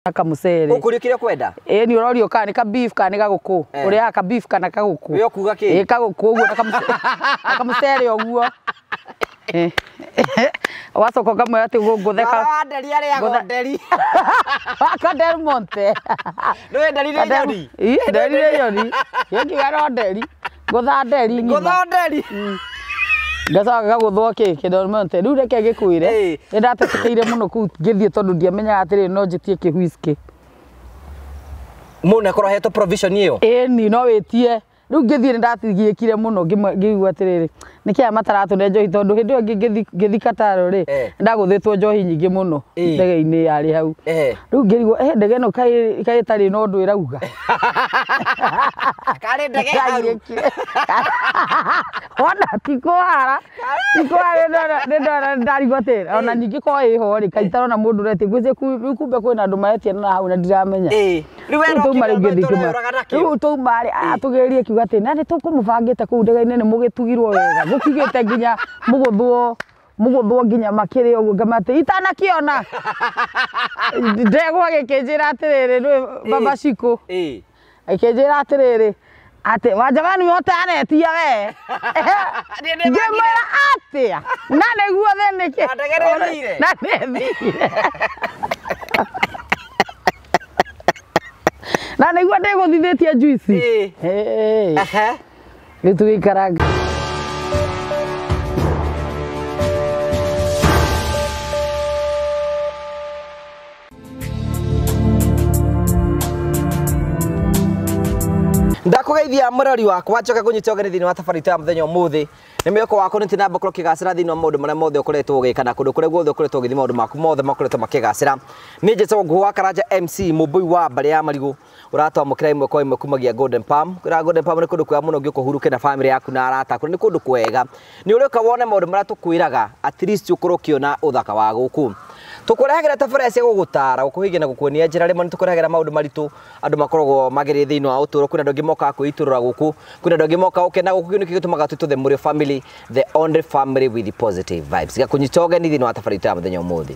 Kamucere. Ũkũrio kĩrĩa ũkwenda? Ĩĩ ni ũrorio kana nĩ ka beef kana nĩ gagũkũ. Ũrĩaga ka beef kana kagũkũ. We ũkuga kĩ? Ĩĩ kagũkũ ũguo na kamucere. Na kamucere ũguo. Wacoka ũkamwĩra atĩ ngũtheka. Wa nderi arĩaga nderi. Ka Del Monte. Nĩũĩ nderi nĩ nyoni? Ĩĩ nderi nĩ nyoni. Ĩngiuga no nderi. Ngũtha nderi ng'ima. Ngũtha nderi. Ngacoka gagũthwo kĩ kĩ Del Monte. Rĩu reke ngĩkwĩre. Nĩ ndatetĩkĩire mũno kũu ngĩthiĩ tondũ ndiamenyaga atĩrĩrĩ no njĩtie kĩ whisky. Mũndũ nĩakorwo ahetwo provision ĩyo? Ĩni no wĩtie. Rĩu ngĩthiĩ nĩ ndatigĩkire mũno ngĩigua atĩrĩrĩ nĩkĩ aya mataratũne njohi tondũ hĩndĩ ĩyo ngĩthiĩ Qatar rĩ ndagũthĩtwo njohi nyingĩ mũno ndege-inĩ yarĩ hau. Rĩu ngĩrigwo ndege ĩno kaĩ ĩtarĩ na ũndũ ĩrauga. Karĩ ndege haru. Ona ti kũhara nĩ ndarigwo atĩrĩrĩ ona ningĩ korwo ĩho rĩ kaĩ itarona mũndũ ũretia ngwĩciria rĩu kumbe kwĩna andũ maretia na hau na ndiramenya. Rĩu twauma rĩ atũgĩrĩrie kiuga atĩ na nĩ tũkũmũbangĩte kũu ndege-inĩ nĩ mũgĩtugirwo wega gũkiugĩte nginya mũgũthwo nginya makĩrĩ ũguo ngama atĩ itanakĩona ndegwa gĩkĩnjĩra atĩrĩrĩ nĩwe baba Shiko akĩnjĩra atĩrĩrĩ atĩ wanjamani ũtanetia we ngĩmwĩra atĩa na nĩguo thĩnĩkĩ na nĩthire na nĩguo ndĩgũthithĩtie juici. Rĩu tũgĩikaranga. Ndakũgeithia mũrori wakwa njoke kũnyita ũgeni thĩinĩ wa thabarĩ itũ ya mũthenya ũmũthĩ. Nĩ mwĩhoko wakwa nĩ tinamba gũkorwo ũkĩgacĩra thĩinĩ wa maũndũ marĩa mothe ũkoretwo ũgĩka na kũndũ kũrĩa guothe ũkoretwo ũgĩthiĩ maũndũ maku mothe makoretwo makĩgacĩra. Niĩ njĩtagwo Ngũgũ wa Karanja MC mũmbũi wa mbarĩ ya marigũ ũratwamũkĩra ĩmwe kwa ĩmwe kumagia Golden Palm. Kwĩra Golden Palm nĩ kũndũ kwega mũno ũngĩũka ũhurũke na famĩlĩ yaku na arata aku, nĩ kũndũ kwega. Nĩ ũrĩũka wone maũndũ marĩa tũkwĩraga at least ũkorwo ũkĩona ũthaka wa gũkũ. Tũkũrehagĩra tabarĩra cia gũgũtara gũkũhigia na gũkuonia njĩra. Rĩmwe nĩ tũkũrehagĩra maũndũ maritũ andũ makoragwo magereire thĩinĩ wa ũtũũro. Kwĩna andũ angĩ mokaga kwĩitũrũra gũkũ, kwĩna andũ angĩ mokaga gũkena gũkũ. Kĩu nĩkĩo gĩtũmaga twĩtwo the Mũrĩo family, the only family with the positive vibes. Gakũnyita ũgeni thĩinĩ wa tabarĩra itũ ya mũthenya ũmũthĩ.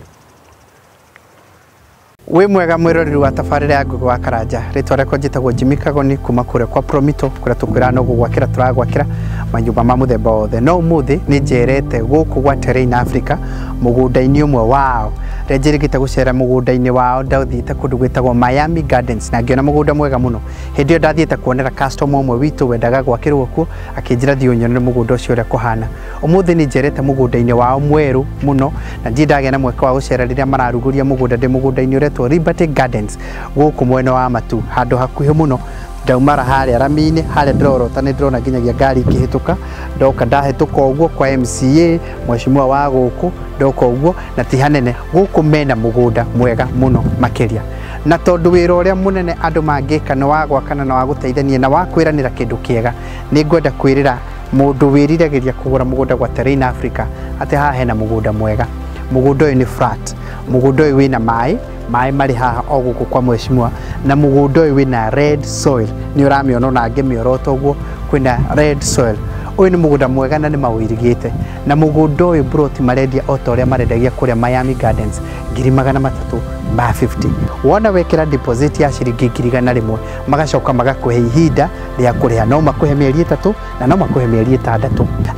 Wĩ mwega mwĩroreri wa tabarĩra ya Ngũgĩ wa Karanja. Rĩtwa rĩakwa njĩtagwo Jimmy Kagoni kuma kũrĩa kwa Promito kũrĩa tũkwĩraga no gũgwakĩra tũragwakĩra manyũmba ma mũthemba wothe. No ũmũthĩ nĩ njerete gũkũ gwa Terrain Africa mũgũnda-inĩ ũmwe wao. Rĩrĩa njĩrĩgĩte gũcera mũgũnda-inĩ wao ndathiĩte kũndũ gwĩtagwo Miami Gardens na ngĩona mũgũnda mwega mũno. Hĩndĩ ĩyo ndathiĩte kuonera customer ũmwe witũ wendaga gwakĩrwo kuo akĩnjĩra thiĩ ũnyonere mũgũnda ũcio ũrĩa kũhana. Ũmũthĩ nĩ njerete mũgũnda-inĩ wao mwerũ mũno na ndirĩ ndagĩa na mweke wa gũcera rĩrĩa mararugũria mũgũnda. Ndĩ mũgũnda-inĩ ũretwo Liberty Gardens gũkũ mwena wa Matu handũ hakuhĩ mũno. Ndaumara harĩa rami-inĩ harĩa ndĩrorota nĩ ndĩrona nginyagia ngari ikĩhĩtũka. Ndoka ndahĩtũka ũguo kwa MCA mheshimiwa wa gũkũ ndoka ũguo na ti hanene. Gũkũ mena mũgũnda mwega mũno makĩria, na tondũ wĩra ũrĩa mũnene andũ mangĩka nĩ wa gwakana na wa gũteithania na wa kwĩranĩra kĩndũ kĩega, nĩ ngwenda kwĩrĩra mũndũ wĩriragĩria kũgũra mũgũnda gwa Terrain Africa atĩ haha hena mũgũnda mwega. Mũgũnda ũyũ nĩ flat, mũgũnda ũyũ wĩna maĩ, maĩ marĩ haha o gũkũ kwa mheshimiwa, na mũgũnda ũyũ wĩna red soil. Nĩ ũramĩona ona ngĩmĩorota ũguo kwĩna red soil. Ũyũ nĩ mũgũnda mwega na nĩ mawĩirigĩte, na mũgũnda ũyũ broti marendia o ta ũrĩa marendagia kũrĩa Miami Gardens 350,000. Wona wekĩra deposit ya ciringi 100,000 magacoka magakũhe ihinda rĩa kũrĩha. No makũhe mĩeri 3 na no makũhe mĩeri 6.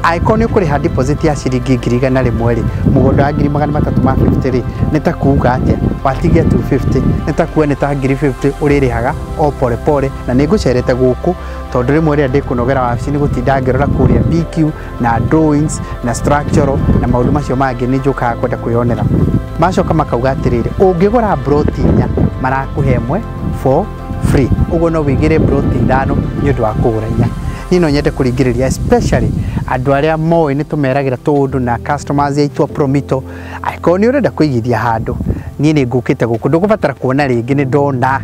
Angĩkorwo nĩ ũkũrĩha deposit ya ciringi 100,000 rĩ, mũgũnda wa 350,000 rĩ, nĩ ta kuuga atĩa watigia 250, nĩ ta kuuga nĩ ta 50,000 ũrĩrĩhaga o pole pole. Na nĩ ngũcerete gũkũ tondũ rĩmwe rĩrĩa ndĩkũnogera wabici nĩ gũtinda ngĩrora kũrĩa BQ na drawings na structural na maũndũ macio mangĩ nĩ njũkaga kwenda kwĩyonera. Macoka makauga atĩrĩrĩ, ũngĩgũra broti 4 marakũhe ĩmwe for free. Ũguo no wĩigĩre broti 5 nĩ ũndũ wa kũgũra 4. Niĩ no nyende kũringĩrĩria especially andũ arĩa moĩ nĩ tũmeragĩra tũũndũ na customers aitũ a Promito, angĩkorwo nĩ ũrenda kũigithia handũ, niĩ nĩ ngũkĩte gũkũ ndũgũbatara kuona rĩngĩ, nĩ ndona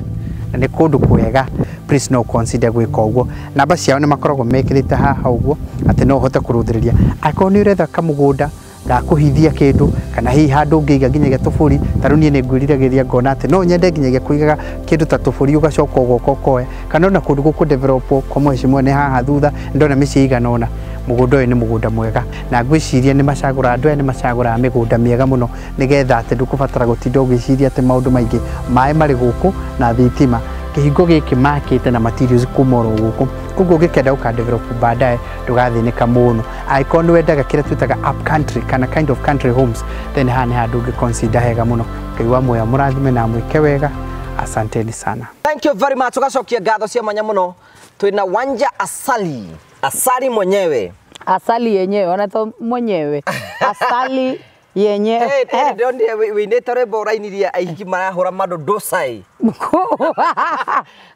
na nĩ kũndũ kwega. Please no consider gwĩka ũguo. Namba ciao nĩ makoragwo mekĩrĩte haha ũguo atĩ no ũhote kũrũthĩrĩria. Angĩkorwo nĩ ũretha kamũgũnda gakũhithia kĩndũ kana hihi handũ ũngĩiga nginyagia tũbũri, ta rĩu niĩ nĩ ngwĩriragĩria ngona atĩ no nyende nginyagia kũigaga kĩndũ ta tũbũri ũgacoka ũgoka ũkoya, kana ona kũndũ gũkũ develop kwa mheshimiwa nĩ haha thutha ndona mĩciĩ igana ũna. Mũgũnda ũyũ nĩ mũgũnda mwega na ngwĩciria nĩ macagũra andũ aya nĩ macagũraga mĩgũnda mĩega mũno nĩgetha atĩ ndũkũbatara gũtinda ũgĩciria atĩ maũndũ maingĩ. Maĩ marĩ gũkũ na thitima. Kĩhingo gĩkĩ makĩte na materials kuma oro gũkũ, koguo ũngĩkenda gũka develop baadaye ndũgathĩnĩka mũno. Angĩkorwo nĩ wendaga kĩrĩa twĩtaga up country kana kind of country homes, then haha nĩ handũ ũngĩ consider hega mũno. Ngai wa muoyo amũrathime na amwĩke wega. Asanteni sana. Thank you very much. Tugacokia ngatho cia mwanya mũno. Twina Wanja Asali. Asali mwenyewe. Asali yenyewe, ona to mwenyewe. Asali yenyewe. Hey, ndonire wĩinĩte rwĩmbo ũrainirie aingĩ marahũra madondosai.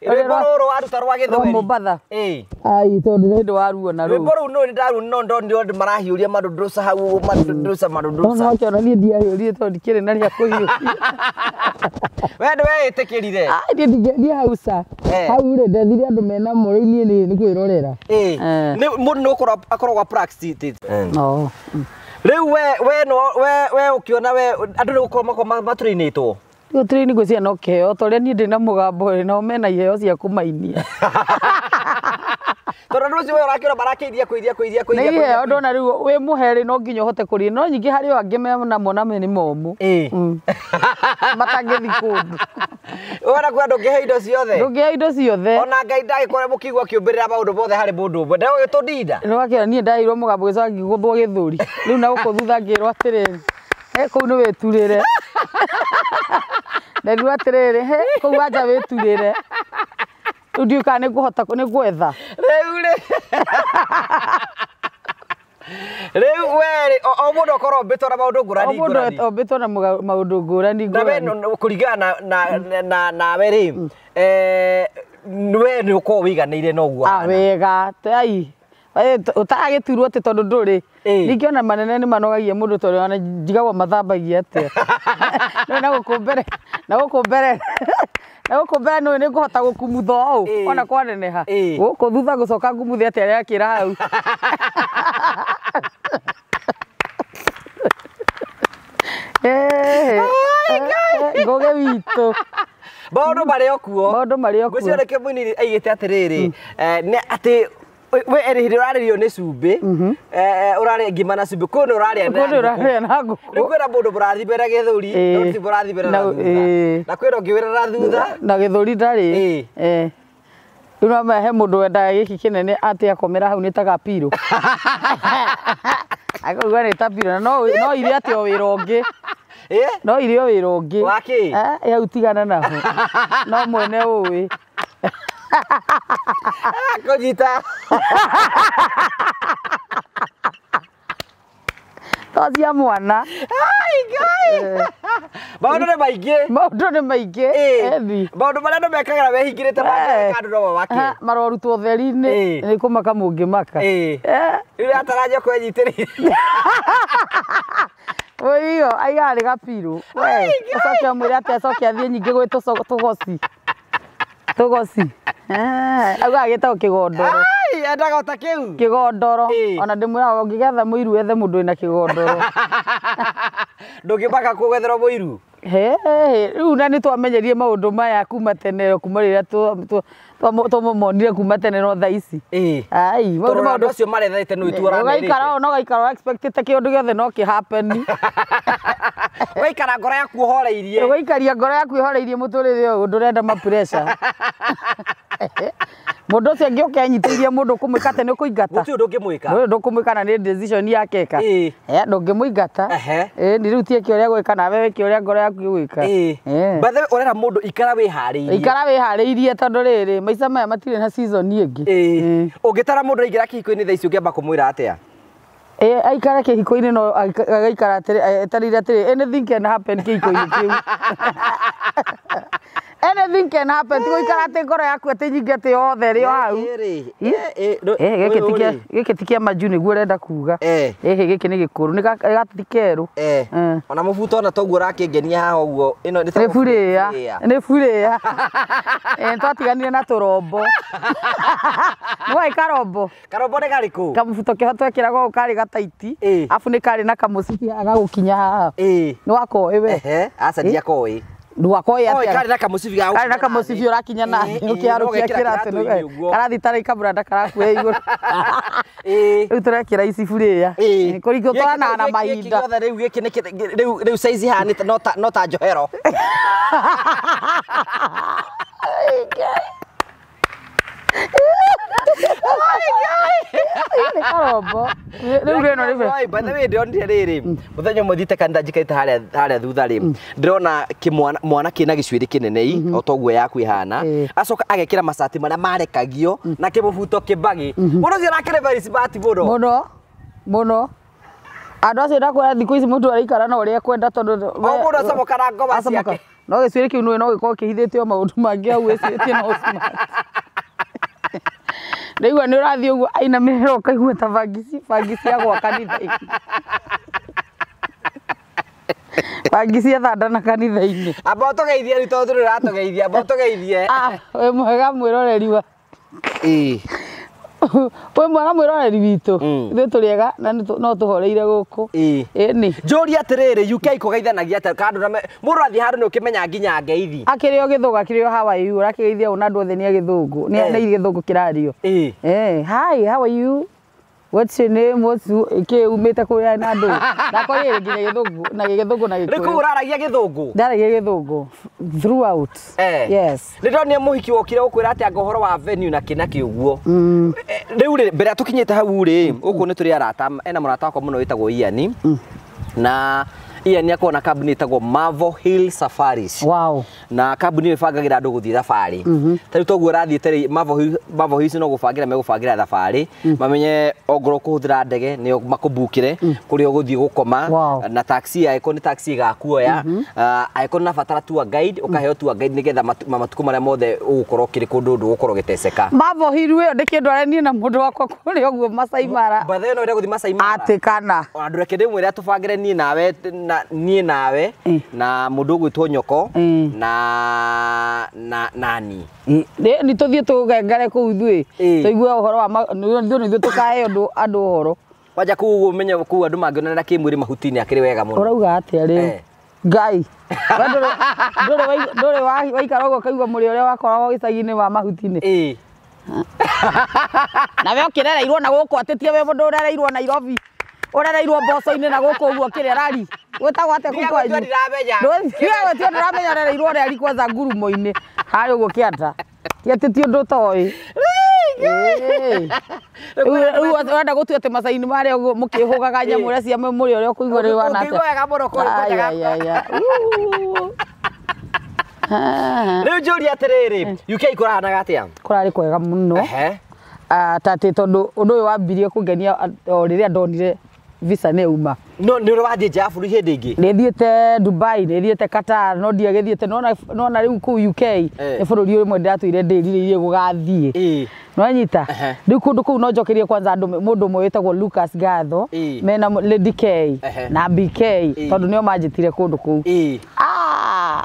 Rwĩmbo rũrũ waruta rwa gĩthweri. Mombatha. Ĩĩ. Ai, tondũ nĩ hĩndĩ waruona rũu. Rwĩmbo rũu no nĩ ndaruona no ndonire andũ marahiũria madondosa hau madondosa madondosa. No kĩona niĩ ndiahiũrire tondũ ndikĩrĩ na rĩa kũhiũria. We nĩweyĩtĩkĩrire? Ai, niĩ niĩ hau ca. Hau rĩ ndethire andũ mena mo rĩu niĩ nĩ kwĩrorera. Ĩĩ. Nĩ mũndũ nĩ gũkorwo akoragwo practiced. Oh. Rĩu we no we ũkĩona we andũ nĩ gũkorwo makorwo matũrainĩtwo. Rĩu tũraini ngwĩciria no kĩheo ta ũrĩa niĩ ndĩ na mũgambo rĩ nao mena iheo cia kũmainia. Tondũ andũ acio we ũrakĩona marakĩiria kũiria kũiria kũiria. Nĩ iheo ndona rĩu wĩ mũhe rĩ no nginya ũhote kũria no nyingĩ harĩ o angĩ menamo na nĩ momũ. Matangĩthiĩ kũndũ. Wona kwa ndũngĩhe indo ciothe. Ndũngĩhe indo ciothe. Ona Ngai ndagĩkorwo mũkĩigua akĩũmbĩrĩra maũndũ mothe harĩ mũndũ ũmwe. Ndagũgĩtũndinda. Nĩ wakĩona niĩ ndaheirwo mũgambo gĩcoka ngĩgũthwo gĩthũri. Rĩu na gũkũ thutha ngĩrwo atĩrĩrĩ, he kũu nĩ wĩturĩre. Nderirwo atĩrĩrĩ, he kũu wanja wĩturĩre. Rĩu ndiũĩ kana nĩ ngũhota nĩ gwetha. Rĩu rĩ. Rĩu we rĩ o mũndũ akorwo ombĩtwo na maũndũ ngũrani ngũrani. O mũndũ ombĩtwo na maũndũ ngũrani ngũrani. Na we kũringana na nawe rĩ, we nĩ ũkoragwo wĩiganĩire na ũguo ũhana. Wega, ai. Ũtaragĩturwo atĩ tondũ ndũrĩ. Ningĩ ona manene nĩ manogagia mũndũ tondũ ona njigagwo mathambagia atĩa. No na gũkũ mbere, na gũkũ mbere. Na gũkũ mbere nĩ ngũhota gũkumutha ũũ ona kwaneneha. Gũkũ thutha gũcoka ngumuthe atĩa arĩa akĩra hau. Ngũgĩ witũ. Maũndũ marĩ o kuo. Maũndũ marĩ o kuo. Ngwĩciria nĩkĩo mũini aigĩte atĩrĩrĩ, nĩ atĩ we hĩndĩ ũrarĩrio nĩ cumbĩ, ũrarĩa ngima na cumbĩ, kũu nĩ ũrarĩa na ngũkũ. Na ngũkũ. Rĩu kwĩna mũndũ mũrathimĩra gĩthũri, no ti mũrathimĩra na thutha. Na kwĩna ũngĩ wĩra na thutha. Na gĩthũri ndarĩ. Rĩu no he mũndũ wendaga gĩkĩ kĩnene atĩ akomera hau nĩ ta gapirũ. Akauga nĩ ta pirũ na no irĩ atĩ o wĩra ũngĩ. No irĩ o wĩra ũngĩ. Wa kĩ? Hau tigana naho. No mwene ũĩ. Kũnyita. To cia mwana. Ai Ngai. Maũndũ nĩ maingĩ. Maũndũ nĩ maingĩ. Ethi. Maũndũ marĩa andũ mekagĩra mehingĩrĩte mangĩka andũ no mamake. Marorutwo ũtheri-inĩ nĩ kũmaka mũngĩmaka. Rĩu atarajia kwenyitĩrĩire. Ũiyo aigaga nĩ gapirũ. We ũcoke ũmwĩre atĩ acoke athiĩ nyingĩ gwĩ tũgoci. Tũgoci. Augaga gĩtagwo kĩgondoro. Ai, endaga o ta kĩu. Kĩgondoro. Ona ndĩmwĩraga ũngĩgetha mũiru wethe mũndũ wĩna kĩgondoro. Ndũngĩmaka kũgethera mũiru? Rĩu na nĩ twamenyerie maũndũ maya kuma tene kuma rĩrĩa tũmũmonire kuma tene no thaa ici. Ai, maũndũ macio marethete nĩ tu ũramerĩte. Ũgaikara no ũgaikara expectĩte kĩũndũ gĩothe no kĩ happen. Ũgaikara ngoro yaku ũhoreirie. Ũgaikaria ngoro yaku ĩhoreirie mũtũrĩre ũyũ ndũrenda ma pressure. Mũndũ ũcio angĩũka anyitĩirie mũndũ ũkũmwĩka atĩ nĩ ũkũingata. Gũtirĩ ũndũ ũngĩmwĩka. Ndũrĩ ũndũ ũkũmwĩka na nĩ decision yake eka. Ndũngĩmũingata. Ĩni rĩu ti eke ũrĩa gwĩka nawe wĩke ũrĩa ngoro yaku ĩgwĩka. By the way ũrera mũndũ ikara wĩharĩirie. Ikara wĩharĩirie tondũ rĩrĩ maica maya matirĩ na season ĩngĩ. Ũngĩtara mũndũ aingĩra kĩhiko-inĩ thaa ici ũngĩamba kũmwĩra atĩa? Aikara kĩhiko-inĩ no agaikara etereire atĩrĩ anything can happen kĩhiko-inĩ kĩu. Anything can happen. Ti gũikara atĩ ngoro yaku atĩ nyingĩ atĩ yothe ĩrĩ o hau. Gĩkĩ ti kĩa manju nĩguo ũrenda kuga. Ĩhĩ gĩkĩ nĩ gĩkũrũ nĩ gati kerũ. Ona mũbuto ona toguo ũrakĩngenia haha ũguo ĩno nĩ Nĩ burĩa. Nĩ burĩa. Twatiganire na tũrombo. Nĩwoĩ karombo? Karombo nĩ karĩkũ? Kamũbuto kĩho twekĩragwo ũũ karĩ gataiti. Arabu nĩ karĩ na kamũcibi gagũkinya haha. Nĩ wakoĩ we? Aca ndiakoĩ. Ndũgakoe Oi, atĩa. karĩ na kamũcibi ga Karĩ na kamũcibi ũrakinya na Ĩĩ, thĩ ũkĩharũkia no kĩratũ gekĩra kĩratũ-inĩ ũguo. karathi tarĩ kamũranda karakuoya igũrũ. Ĩĩ. Rĩu tũrekĩra icibu rĩrĩa. Ĩĩ. Kũringwo twaranaga na Gĩkĩ mahinda. gĩothe rĩu gĩkĩ nĩ rĩu size ihanĩte no ta njohero. Nĩ karombo. Rĩu rĩno rĩu. Oi, by the way ndĩronire rĩrĩ mũthenya ũmwe thiĩte kanitha njikarĩte harĩa thutha rĩ ndĩrona kĩmwana mwana kĩna gĩcuĩrĩ kĩnene i o toguo yaku ĩhana Ĩĩ. acoka agekĩra macati marĩa marekagio na kĩmũbuto kĩmbagi mũndũ ũcio arakĩrĩ very smart mũno. Mũno. Mũno. Andũ acio ndakwĩra thikũ ici mũndũ araikara na ũrĩa ekwenda tondũ O mũndũ acomoka na ngoma Acomoka. ciake. No gĩcuĩrĩ kĩu nĩũĩ no gĩkorwo kĩhithĩte o maũndũ mangĩ hau wĩcirĩtie no smart. Ndaigua nĩ ũrathiĩ ũguo ainamĩrĩra ũkaigua ta bangi cia gwa kanitha-inĩ. Bangi cia thandana kanitha-inĩ. Amba ũtũgeithie rĩu tondũ ndũrĩ ũratũgeithia amba ũtũgeithie. Ah, wĩ mwega mwĩroreri wa Ĩĩ. wĩ mwega mwĩroreri witũ. Mm. Ithuĩ tũrĩ ega na no tũhoreire gũkũ. Ĩĩ. Ĩni. Njũrie atĩrĩrĩ UK kũgeithanagia atĩa ka andũ na mũndũ athiĩ handũ nĩ ũkĩmenya nginya ngeithi. Akĩrĩ o gĩthũngũ akĩrĩ o how are you ũrakĩgeithia ũna andũ othe nĩ agĩthũngũ nĩ Eh. nĩ gĩthũngũ kĩrario. Ĩĩ. Eh, hi, how are you? What's your name? What's ĩkĩ umĩte kũrĩa na andũ? Ndakorire nginya gĩthũngũ na gĩthũngũ na Rĩu kũu gĩkũyũ. ũraragia gĩthũngũ? Ndaragia gĩthũngũ throughout. Eh. Yes. Nĩ ndonire mũhiki wokire gũkwĩra atĩ anga ũhoro wa venue na kĩ na kĩ ũguo. Rĩu rĩ mbere ya tũkinyĩte hau rĩ gũkũ nĩ tũrĩ arata ena mũrata wakwa mũno wĩtagwo Ian. Na Ian akoragwo na kambuni ĩtagwo Marvel Hill Safaris. Wow. Na kambuni ĩyo ĩbangagĩra andũ gũthiĩ thabarĩ. Ta rĩu toguo ũrathiĩte rĩ Marvel Hills no gũbangĩra megũbangĩra thabarĩ mamenye ongorwo kũhũthĩra ndege nĩo makũbukĩre kũrĩa ũgũthiĩ gũkoma Wow. na taxi angĩkorwo nĩ taxi ĩgakuoya angĩkorwo nĩ ũrabatara tour guide ũkaheo tour guide nĩgetha matukũ marĩa mothe ũgũkorwo ũkĩrĩ kũndũ ndũgũkorwo ũgĩteceka. Marvel Hill ĩyo ndĩkĩndware niĩ na mũndũ wakwa kũrĩa ũguo Masai Mara. By the way no ũrĩa gũthiĩ Masai Mara. Atĩ kana. Ona ndũreke ndĩmwĩre atũbangĩre niĩ nawe na niĩ nawe na mũndũ ũgwĩtwo Nyoko na nani. Nĩ tũthiĩ tũgengere kũu ithuĩ Ĩĩ. tũigue ũhoro wa ithuĩ nĩ ithuĩ tũkahe andũ ũhoro. Kwanja kũu ũguo ũmenye kũu andũ mangĩonana kĩmwĩrĩ mahuti-inĩ akĩrĩ wega mũno. Ũrauga atĩa rĩu? Eh. Ngai. We ndũrĩ waikara ũguo ũkaigua mũrĩo ũrĩa wakoragwo gĩcagi-inĩ wa mahuti-inĩ. Ĩĩ. Na we ũkĩrereirwo na gũkũ atĩ tie we mũndũ ũrereirwo Nairobi. Ũrereirwo mboco-inĩ na gũkũ ũguo kĩrĩa rari. Gwĩtagwo atĩa kũu kwanyu? Ndiga ndiramenya. Ndiga gũtua ndũramenya ũrereirwo rari kwanza ngurumo-inĩ. Harĩa ũguo kĩanda. Ti atĩ ti ũndũ ũtoĩ. Ĩĩ. Rĩu ũrenda gũtua atĩ Masai-inĩ marĩa ũguo mũkĩhũgaga nyamũ ũrĩa cia mũrĩo ũrĩa ũkũigua rĩu wana atĩa. Ũkĩigua wega mũno kũrĩa Ai, ai, ai, ai. Rĩu njũrie atĩrĩrĩ UK kũrahanaga atĩa? Kũrarĩ kwega mũno. Ehe. Ta atĩ tondũ ũndũ ũyũ wambirie kũngenia o rĩrĩa ndonire visa nĩ yauma. No nĩ ũrĩ wathiĩ nja ya bũrũri hĩndĩ ĩngĩ? Nĩ thiĩte Dubai, nĩ thiĩte Qatar, no ndiagĩthiĩte nona rĩu kũu UK nĩ bũrũri ũmwe ndĩratũire ndĩrirĩirie gũgathiĩ. Ĩĩ. Nĩwanyita? Ehe. Rĩu kũndũ kũu no njokerie kwanza andũ mũndũ ũmwe wĩtagwo Lucas Gatho Ĩĩ. mena Lady K Ehe. na BK Ĩĩ. tondũ nĩo manjĩtire kũndũ kũu. Ĩĩ. Ah!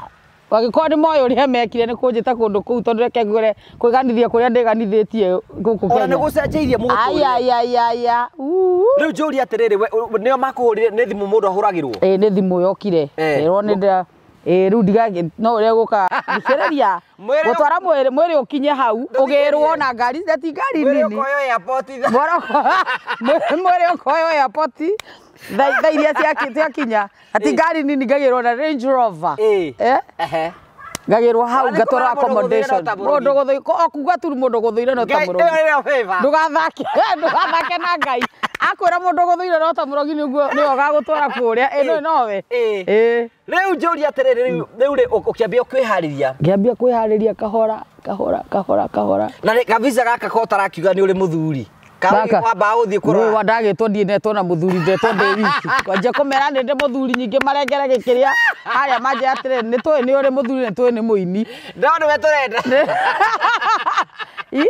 Wagĩkorwo nĩ moĩ ũrĩa mekire nĩ kũnjĩta kũndũ kũu tondũ reke ngwĩre kwĩganithia kũrĩa ndĩganithĩtie gũkũ Ona nĩ Kenya. gũcenjeirie mũtũrĩre. Ai, ai, ai, ai, ai. Uu. Rĩu njũrie atĩrĩrĩ we nĩo makũhũrire nĩ thimũ mũndũ ahũragĩrwo? Ĩĩ nĩ thimũ yokire. Eh. Ĩrwo nĩ ndĩra ĩĩ rĩu ndiga no ũrĩa gũka thikĩrĩria Mwĩrĩ gũtwara mwĩrĩ mwĩrĩ ũkinye hau ũgĩrwo na ngari na ti ngari Mwĩrĩ nini. ũkoywo airport Mwĩrĩ ũkoywo airport thaa iria ciakinya na ti ngari nini ngagĩrwo na Range Rover. Ĩĩ. Eh? Ehe. Ngagĩrwo hau Ona nĩ ngatwarwo kũmenya mũndũ ũgũthũire no accommodation. ta mũrogi. Mũndũ ũgũthũire o kuga tu mũndũ ũgũthũire no ta Ngai, mũrogi. ĩyo nĩyo favor. Ndũgathake ndũgathake na Ngai. Akwĩra mũndũ ũgũthũire no ta mũrogi nĩguo nĩwe ũgagũtwara kũrĩa. Ĩno nowe. Ĩĩ. Ĩĩ. Rĩu njũrie atĩrĩrĩ rĩu rĩ ũkĩambia kwĩharĩria Ngĩambia kwĩharĩria kahora kahora kahora kahora. na rĩ kabisa gaka ko ũtarakiuga nĩ ũrĩ mũthuri Gaka. wambaga gũthiĩ Rĩu kũrora ndagĩtwo ndiĩ netwo na mũthuri ndetwo ndĩ wiki. Kwanjia kũmera nĩ ndĩ mũthuri nyingĩ marengere gĩkĩrĩa harĩa manjĩra atĩrĩrĩ nĩ tũĩ nĩ ũrĩ mũthuri nĩ tũĩ nĩ mũini. No nĩwe tũrenda. Ĩ?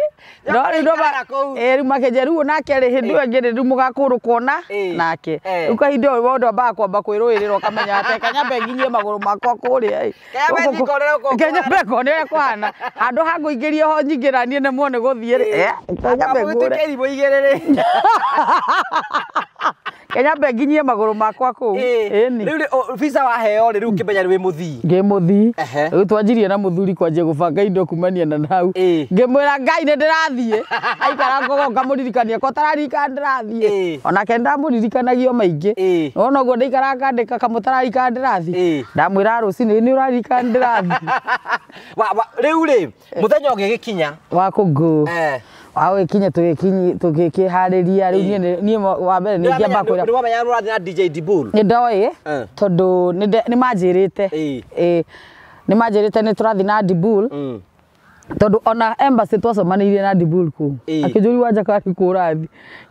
No rĩu no Ikara kũu. ĩ rĩu makĩnjĩra rĩu onake rĩ hĩndĩ ĩyo ĩngĩ rĩ rĩu mũgakũrũkwo na Ĩ. nake. Eh. Rĩu kahinda ũyũ mũndũ ambaga kwamba kwĩrũĩrĩra ũkamenya atĩ kanyambe nginyie magũrũ makwa kũrĩa ĩ. Kanyambe Gũkũ thiĩ ngone ũguo Kanyambe ngone ũrĩa kũhana. Handũ ha ngũingĩrie ho nyingĩ na niĩ nemwo nĩ gũthiĩ rĩ. Kanyambe ngũre. Mũgĩtuĩke irimũ igĩrĩ rĩ. Kenya mbe nginyie magũrũ makwa kũu. Ĩni. Rĩu visa waheo rĩ, rĩu ũkĩmenya nĩ wĩ mũthii. Ngĩmũthii. Ehe. Rĩu twanjirie na mũthuri kwanjia gũbanga indo kumania na hau. Ngĩmwĩra Ngai nĩ ndĩrathiĩ. Aikara ngogo ngamũririkania ko tararirikana ndĩrathiĩ. Onake ndamũririkanagio maingĩ. Nona ũguo ndaikara ngandĩka kamũtararikana ndĩrathiĩ. Ndamwĩra rũcinĩ nĩ ũraririkana ndĩrathiĩ. Rĩu rĩ, mũthenya ũgĩgĩkinya. Wa kũngũ. Wagũgĩkinya tũgĩkĩharĩria rĩu niĩ wa mbere nĩ ngĩamba kwĩra. Nĩ wamenya nĩ ũrathiĩ na DJ Dibul? Nĩ ndoĩ tondũ nĩ manjĩrĩte. Nĩ manjĩrĩte nĩ tũrathiĩ na Dibul. Tondũ ona embassy twacemanĩirie na Dibul kũu. Akĩnjũria Wanja karĩ kũ ũrathiĩ.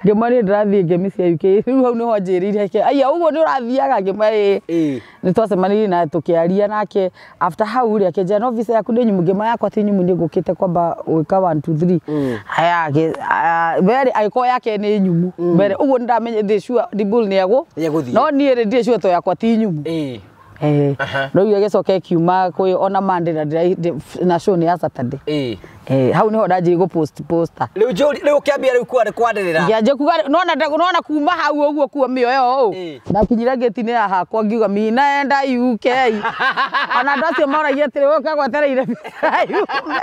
Ngĩmwĩra niĩ ndĩrathiĩ ngemi cia UK. Rĩu hau nĩho anjĩrĩire aya ũguo nĩ ũrathiaga ngĩmwĩra ĩĩ. Nĩ twacemanĩirie na tũkĩaria nake after hau rĩ akĩnjĩra no visa yaku nĩ nyumu ngĩmwĩra yakwa ti nyumu niĩ ngũkĩte kwamba gwĩka 1 2 3. Haya mbere agĩkorwo yake nĩ nyumu mbere ũguo nĩ ndamenya ndĩ sure Dibul nĩ egũthiĩ. No niĩ rĩ ndirĩ sure to yakwa ti nyumu. Rĩu agĩcoka ĩkiuma kwĩ ona Monday na na show nĩ ya Saturday. Hau niho ndanjirie gũ post poster. Rĩu rĩu ũkĩambia rĩu kwanĩrĩra. Ngĩanjia kuga nona kuma hau ũguo kuo mĩoyo ũũ. Ndakinyire gate-inĩ ya hakwa ngiuga mi naenda UK. Ona andũ acio moragia atĩrĩ ũka gwetereire yume.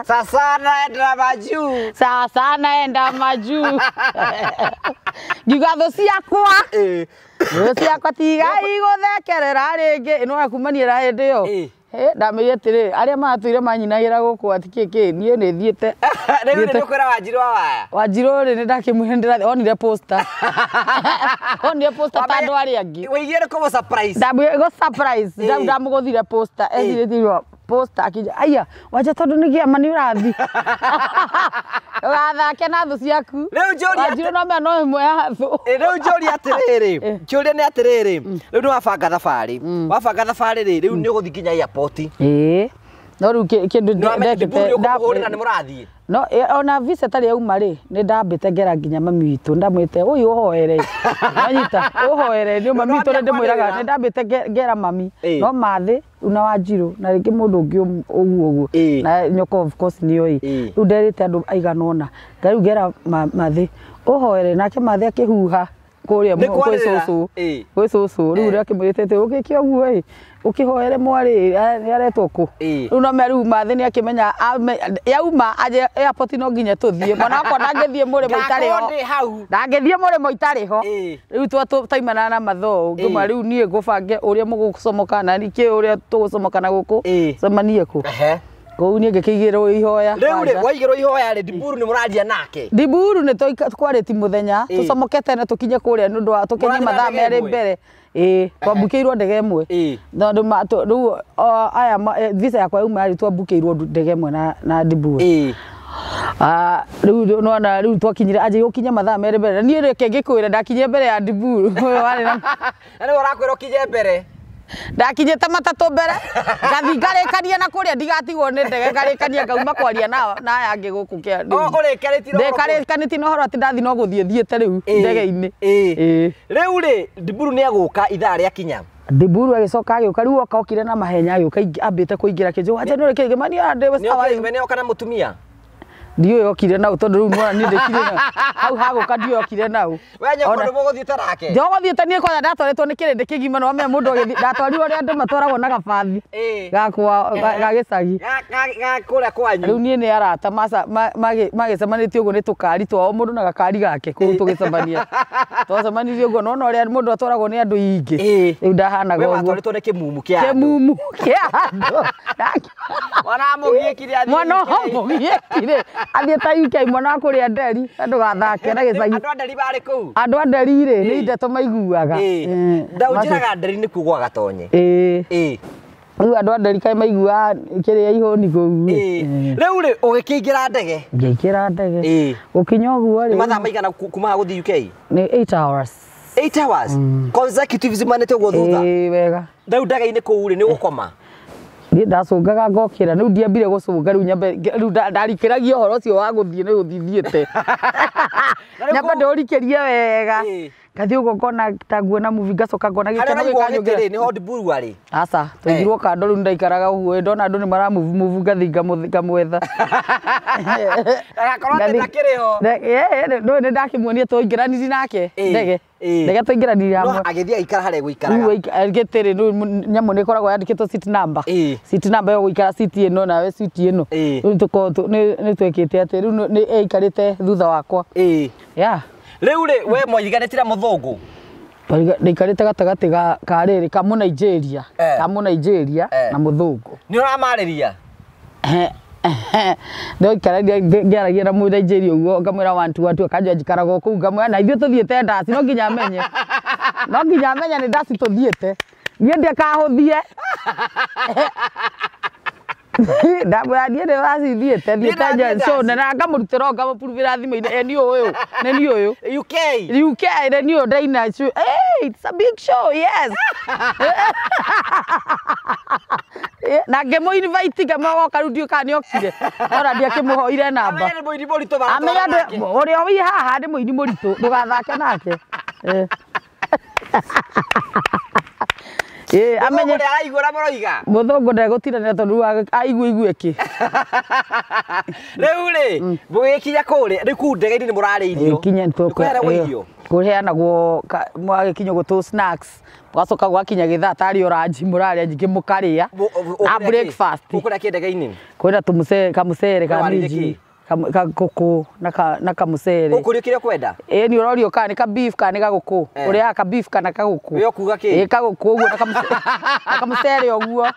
Sasa naenda majuu. Sasa naenda majuu. Ngiuga thũ ciakwa. Thũ ciakwa tigai gũthekerera rĩngĩ. Ĩno yakumania na hĩndĩ ĩyo. Ndamĩire atĩrĩ arĩa matũire manyinagĩra gũkũ atĩ kĩ niĩ nĩ thiĩte. Rĩu nĩ ũkwĩra Wanjirũ wa waya. Wanjirũ rĩ nĩ ndakĩmwĩra ndĩrathiĩ onire poster. Onire poster ta andũ arĩa angĩ. Wĩigire kũmũ surprise. Ndamwĩra go surprise. Ndamũgũthire poster. Ecirĩtie poster akija aya Wanja tondũ nĩ kĩama nĩ ũrathiĩ. Ũgathake na thũ ciaku. Rĩu njũria Wanjirũ no mea no ĩmwe ya thũ. Rĩu njũria atĩrĩrĩ, kĩũria nĩ atĩrĩrĩ, rĩu nĩ wabanga thabarĩ. Wabanga thabarĩ rĩ, rĩu nĩ ũgũthiĩ nginya airport. Ĩĩ. No rĩu kĩndũ ndekĩte ndakũhũrĩra nĩ mũrathiĩ. No ona visa ĩtarĩ yauma rĩ, nĩ ndambĩte ngera nginya mami witũ ndamwĩte ũyũ ũhoere. Wanyita ũhoere nĩ mami witũ ndĩmwĩraga nĩ ndambĩte ngera mami. No mathĩ na Wanjirũ na rĩngĩ mũndũ ũngĩ ũguo ũguo na nyoko of course nĩoĩ. Rĩu nderĩte andũ aigana ũna rĩu ngera mathĩ ũhoere nake mathĩ akĩhuha kũrĩa kwĩ cũcũ. Kwĩ cũcũ rĩu ũrĩa akĩmwĩrĩte atĩ ũgĩke ũguo ĩ ũkĩhoere mwarĩ nĩ aretwo kũ. Rĩu no me rĩu mathĩ nĩ akĩmenya yauma aje airport no nginya tũthiĩ mwana wakwa ndangĩthiĩ mũrĩmo itarĩ ho. Ndangĩthiĩ mũrĩmo itarĩ ho. Rĩu twaimana na mathoo ngĩmwĩra rĩu niĩ ngũbange ũrĩa mũgũcomoka na nĩkĩ ũrĩa tũgũcomoka na gũkũ cemanie kũ. Kũu niĩ ngĩkĩigĩrwo ihoya. Rĩu rĩ waigĩrwo ihoya rĩ Diburu nĩ mũraria nake. Diburu nĩ twarĩti mũthenya tũcomoke tene tũkinye kũrĩa nĩ ũndũ wa tũkinye mathaa merĩ mbere. Twambukĩirwo ndege ĩmwe. Tondũ rĩu aya visa yakwa yauma rĩ twambukĩirwo ndege ĩmwe na Diburu. Rĩu nona rĩu twakinyire anjĩ gũkinya mathaa merĩ mbere. Niĩ reke ngĩkwĩra ndakinyire mbere ya Diburu. Warĩ na na nĩwe ũrakwĩra ũkinye mbere. Ndakinyĩte matatũ mbere ngathi ngarĩkania na kũrĩa ndigatigwo nĩ ndege ngarĩkania ngauma kwaria na aya angĩ gũkũ kĩa ndĩkarĩkanĩtie na ũhoro atĩ ndathi no gũthiĩ thiĩte rĩu ndege-inĩ. Rĩu rĩ Diburu nĩ egũka ithaa rĩakinya. Diburu agĩcoka agĩũka rĩu oka okire na mahenya agĩũka ambĩte kũingĩra kĩnjũ Wanja nĩ ũrĩkĩ ngĩmania ndĩ sawa rĩu. Nĩ oka na mũtumia. Ndiũĩ okire nau tondũ rĩu nĩwona niĩ ndĩkire nau. Hau hagũka ndiũĩ okire nau. We nyoko nĩ mũgũthiĩte nake? Ndĩgũthiĩte niĩ kwanza ndatwarĩtwo nĩ kĩrĩndĩ kĩgima nĩ wamenya mũndũ agĩthiĩ ndatwarirwo ũrĩa andũ matwaragwo na gabathi gakwa ga gĩcagi. Ga kũrĩa kwanyu. Rĩu niĩ nĩ arata magĩcemanĩtie ũguo nĩ tũkari twao mũndũ na gakari gake kũu tũgĩcemania. Twacemanirie ũguo nĩwona ũrĩa mũndũ atwaragwo nĩ andũ ingĩ. Rĩu ndahanaga We ũguo. watwarĩtwo nĩ kĩmumu kĩa andũ. Kĩmumu kĩa andũ. Mwana amũgiĩkire athiĩ Mwana UK. amũgiĩkire athiĩ ta UK mwana wa kũrĩa Nderi ndũgathake na gĩcagi. Andũ a Nderi marĩ kũu? Andũ a Nderi rĩ nĩ ndeto maiguaga. Ndaũnjĩraga Nderi nĩkuo gwa Gatonye. Rĩu andũ a Nderi kaĩ maiguaga kĩrĩa ihũni kũu. Rĩu rĩ ũgĩkĩingĩra ndege? Ngĩingĩra ndege. Gũkinya ũguo rĩ. Nĩ mathaa maigana kuma haha gũthiĩ UK? Nĩ 8 hours. 8 hours? Consecutive ciumanĩte ũguo thutha? Ĩĩ wega. Rĩu ndege-inĩ kũu rĩ nĩ ũgũkoma? Niĩ ndacũngaga ngokĩra rĩu ndiambire gũcũnga rĩu nyambe rĩu ndarikĩragia ũhoro ũcio wa gũthiĩ nĩ gũthiĩ thiĩte. Nyambe ndĩũrikĩrie wega. Ngathi uguo ngona ta nguona movie ngacoka ngona Harĩa gĩkeno ũraigua gĩkanjũkĩra. gĩtĩ-rĩ, nĩ hot brewery. Aca, twaigirwo kando rĩu ndaikaraga ũguo ndona andũ nĩ mara move move ngathi ngamwetha. Ndagakorwo atĩ ndakĩrĩ ho. Nĩ ndakĩmuonia twaingĩranirie nake ndege. Ndege twaingĩranirie No hamwe. agĩthiĩ agĩikara harĩa egũikaraga. Rĩu gĩtĩ-rĩ rĩu nyamũ nĩ ĩkoragwo yandĩkĩtwo seat number. Seat number ĩyo gũikara seat ĩno nawe seat ĩno. Rĩu tũkoragwo nĩ twekĩte atĩ rĩu nĩ eikarĩte thutha wakwa. Yeah. Rĩu rĩ we mwaiganĩtire mũthũngũ? Ndaikarĩte gatagatĩ ka rĩrĩ ka Mũnigeria. Ka Mũnigeria na mũthũngũ. Nĩ ũramarĩria? Ndaikarania ngĩaragia na Mũnigeria ũguo ngamwĩra 1 2 1 2 akanjĩra njikaraga o kũu ngamwĩra na ithuĩ tũthiĩte ndaci no nginya amenye. No nginya amenye nĩ ndaci tũthiĩte. Niĩ ndikahũthie. Ndamwĩra niĩ nĩ ndaci thiĩte thiĩte nja show na ngamũrutĩra ngamũpuruvĩra thimũ-inĩ ĩ niĩ ũyũ nĩ niĩ ũyũ. UK. UK nĩ niĩ ũyũ ndaina show. Hey, it's a big show, yes. Na ngĩmũ invite ngamwĩra rĩu ndiũĩ kana nĩokire. Ona ndiakĩmũhoire namba. Amenye nĩ mũini mũritũ Amenye maratwarana nake. ũrĩa wĩ haha nĩ mũini mũritũ ndũgathake nake. Amenye Mũthũngũ nĩaraigua ũrĩa mũroiga. Mũthũngũ ndegũtindanĩra tondũ rĩu aigua igue kĩ. Rĩu rĩ mũgĩkinya kũrĩa rĩu kũu ndege-inĩ nĩ mũrarĩa irio. Kinya Nĩ kũheanagwo irio. Kũheanagwo mwagĩkinya ũguo tũ snacks mũgacoka gwakinya gĩthaa tarĩ o lunch mũrarĩa nyingĩ mũkarĩa na breakfast. Ũkũrĩa kĩ ndege-inĩ? Kwĩna tũmũcere kamũcere ka Warĩire minji kĩ? ka ngũkũ na kamũcere. Ũkũrĩa kĩrĩa ũkwenda? Ĩĩ nĩ ũrorio kana nĩ ka beef kana nĩ gagũkũ. Ũrĩaga ka beef kana kagũkũ. We ũkuga kĩ? Ĩĩ kagũkũ ũguo na kamũcere ũguo.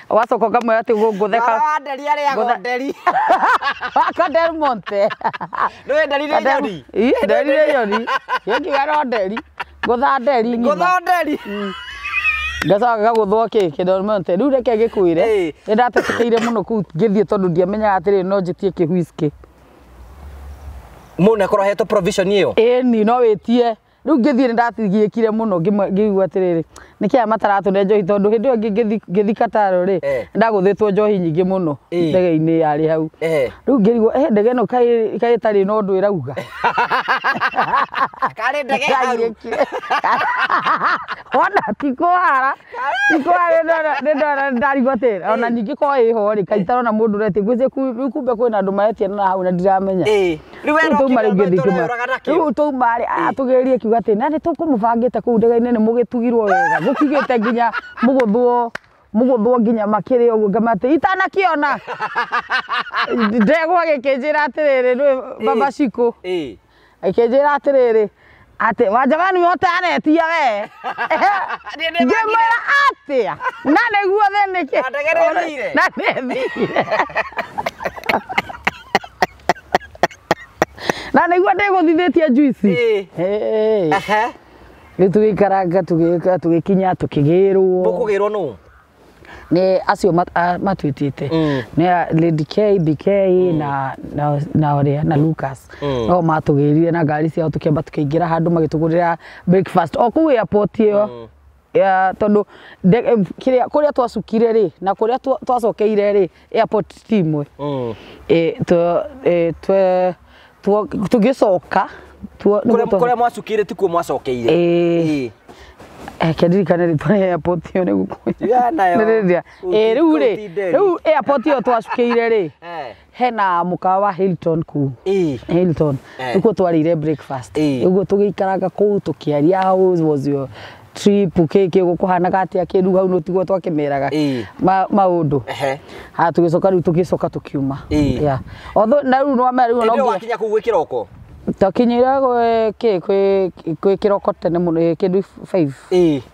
Wacoka ũkamwĩra atĩ ngũtheka. Wa nderi arĩaga nderi. Waka Del Monte. Nĩũĩ nderi nĩ nyoni? Ĩĩ nderi nĩ nyoni. Ĩĩ ngiuga no nderi. Ngũtha nderi ng'ima. Ngũtha nderi. Ngacoka ngagũthwo kĩ Del Monte. Rĩu reke ngĩkwĩre. Nĩ ndatetĩkĩire mũno kũu ngĩthiĩ tondũ ndiamenyaga atĩrĩrĩ no njĩtie kĩ whisky. Mũndũ nĩakorwo ahetwo provision ĩyo? Ĩni no wĩtie. Rĩu ngĩthiĩ nĩ ndagiĩkire mũno ngĩigua atĩrĩrĩ nĩkĩ aya mataratũne njohi tondũ hĩndĩ ĩyo ngĩthiĩ Qatar rĩ ndagũthĩtwo njohi nyingĩ mũno ndege-inĩ yarĩ hau. Rĩu ngĩrigwo ndege ĩno kaĩ ĩtarĩ na ũndũ ĩrauga. Karĩ ndege haru. Ona ti kũhara ti kũhara ndarigwo atĩrĩ ona ningĩ korwo ĩho rĩ kaĩ itarona mũndũ ũretia ngwĩciria rĩu kumbe kwĩna andũ maretia na hau na ndiramenya. Rĩu we Rĩu twauma rĩu ngĩthiĩ ũroraga nakĩ? Rĩu twauma rĩ tũgerie kiuga atĩ na nĩ tũkũmũbangĩte kũu ndege-inĩ nĩ mũgĩtugirwo wega gũkiugĩte nginya mũgũthwo nginya makĩrĩ ũguo ngama atĩ itanakĩona. Ndegwa gĩkĩnjĩra atĩrĩrĩ nĩwe baba Shiko. Akĩnjĩra atĩrĩrĩ atĩ wajamani wote anetia we. Ngĩmwĩra atĩa na nĩguo thĩ nĩkĩ. Na ndege nĩĩthire. Na nĩĩthire. Na nĩguo ndĩgũthithĩtie juice. Rĩu tũgĩikaranga tũgĩkinya tũkĩgĩrwo. Mũkũgĩrwo nũ? Nĩ acio matwĩtĩte. Nĩ Lady K, BK na ũrĩa na Lucas. No matũgĩrire na ngari ciao tũkĩamba tũkĩingĩra handũ magĩtũgũrĩra breakfast o kũu airport ĩyo. Tondũ kũrĩa twacukire rĩ na kũrĩa twacokeire rĩ airport ti imwe. Tũgĩcoka Kũrĩa mwacukire tikuo mwacokeire. Kĩndirikane rĩtwa rĩa airport ĩyo nĩguo. Tigana nayo. Rĩu rĩ rĩu airport ĩyo twacukĩire rĩ hena mũkawa wa Hilton kũu. Hilton. Nĩkuo twarĩire breakfast. Ũguo tũgĩikaranga kũu tũkĩaria how was your trip kĩ gũkũhanaga atĩa kĩ rĩu hau nĩtiguo twakĩmeraga maũndũ. Ha tũgĩcoka rĩu tũgĩcoka tũkiuma. Yeah. Although na rĩu nĩwamenya rĩu no nginya wakinya kũu gwĩ kĩroko. Twakinyire gwĩ kĩ kĩroko tene mũno kĩndũ 5.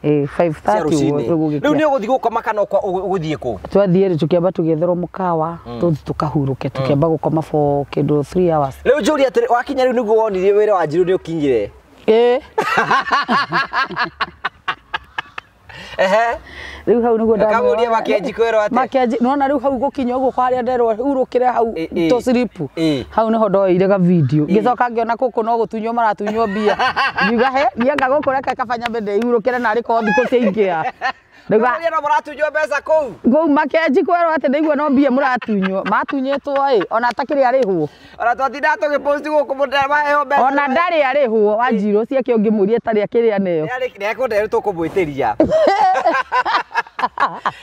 5:30 ũguo. Rĩu nĩ ũgũthiĩ gũkoma kana ũgũthiĩ kũ? Twathiĩ rĩ tũkĩamba tũgĩetherwo mũkawa tũthiĩ tũkahurũke tũkĩamba gũkoma for kĩndũ 3 hours. Rĩu njũrie atĩrĩ wakinya rĩu nĩguo wonirie wĩra wa Njirũ nĩ ũkinyire? Ehe. Rĩu hau nĩguo Ũkamũria Makenji kwĩrwo atĩa? Makenji nĩwona rĩu hau gũkinya ũguo kwa harĩa nderwo hurũkĩre hau tũ slip hau nĩho ndoeire ga video ngĩcoka ngĩona gũkũ no gũtunywo maratunywo mbia ngiuga he niĩ anga gũkũ reke kaba nyambe ndĩhurũkĩre narĩ korwo thikũ ciaingĩha. Ndauga no mũratunywo mbeca kũu. Kũu Makenji kwĩrwo atĩ ndaigua no mbia mũratunywo matunyĩtwo ĩ ona atakĩrĩ arĩhwo. Ona twatindaga tũgĩpost gũkũ mũndũ maheo mbeca. Ona ndarĩ arĩhwo Wanjirũ ciake ũngĩmũria tarĩ akĩrĩa neo. Nĩekũnde rĩu tũkũmwĩtĩria.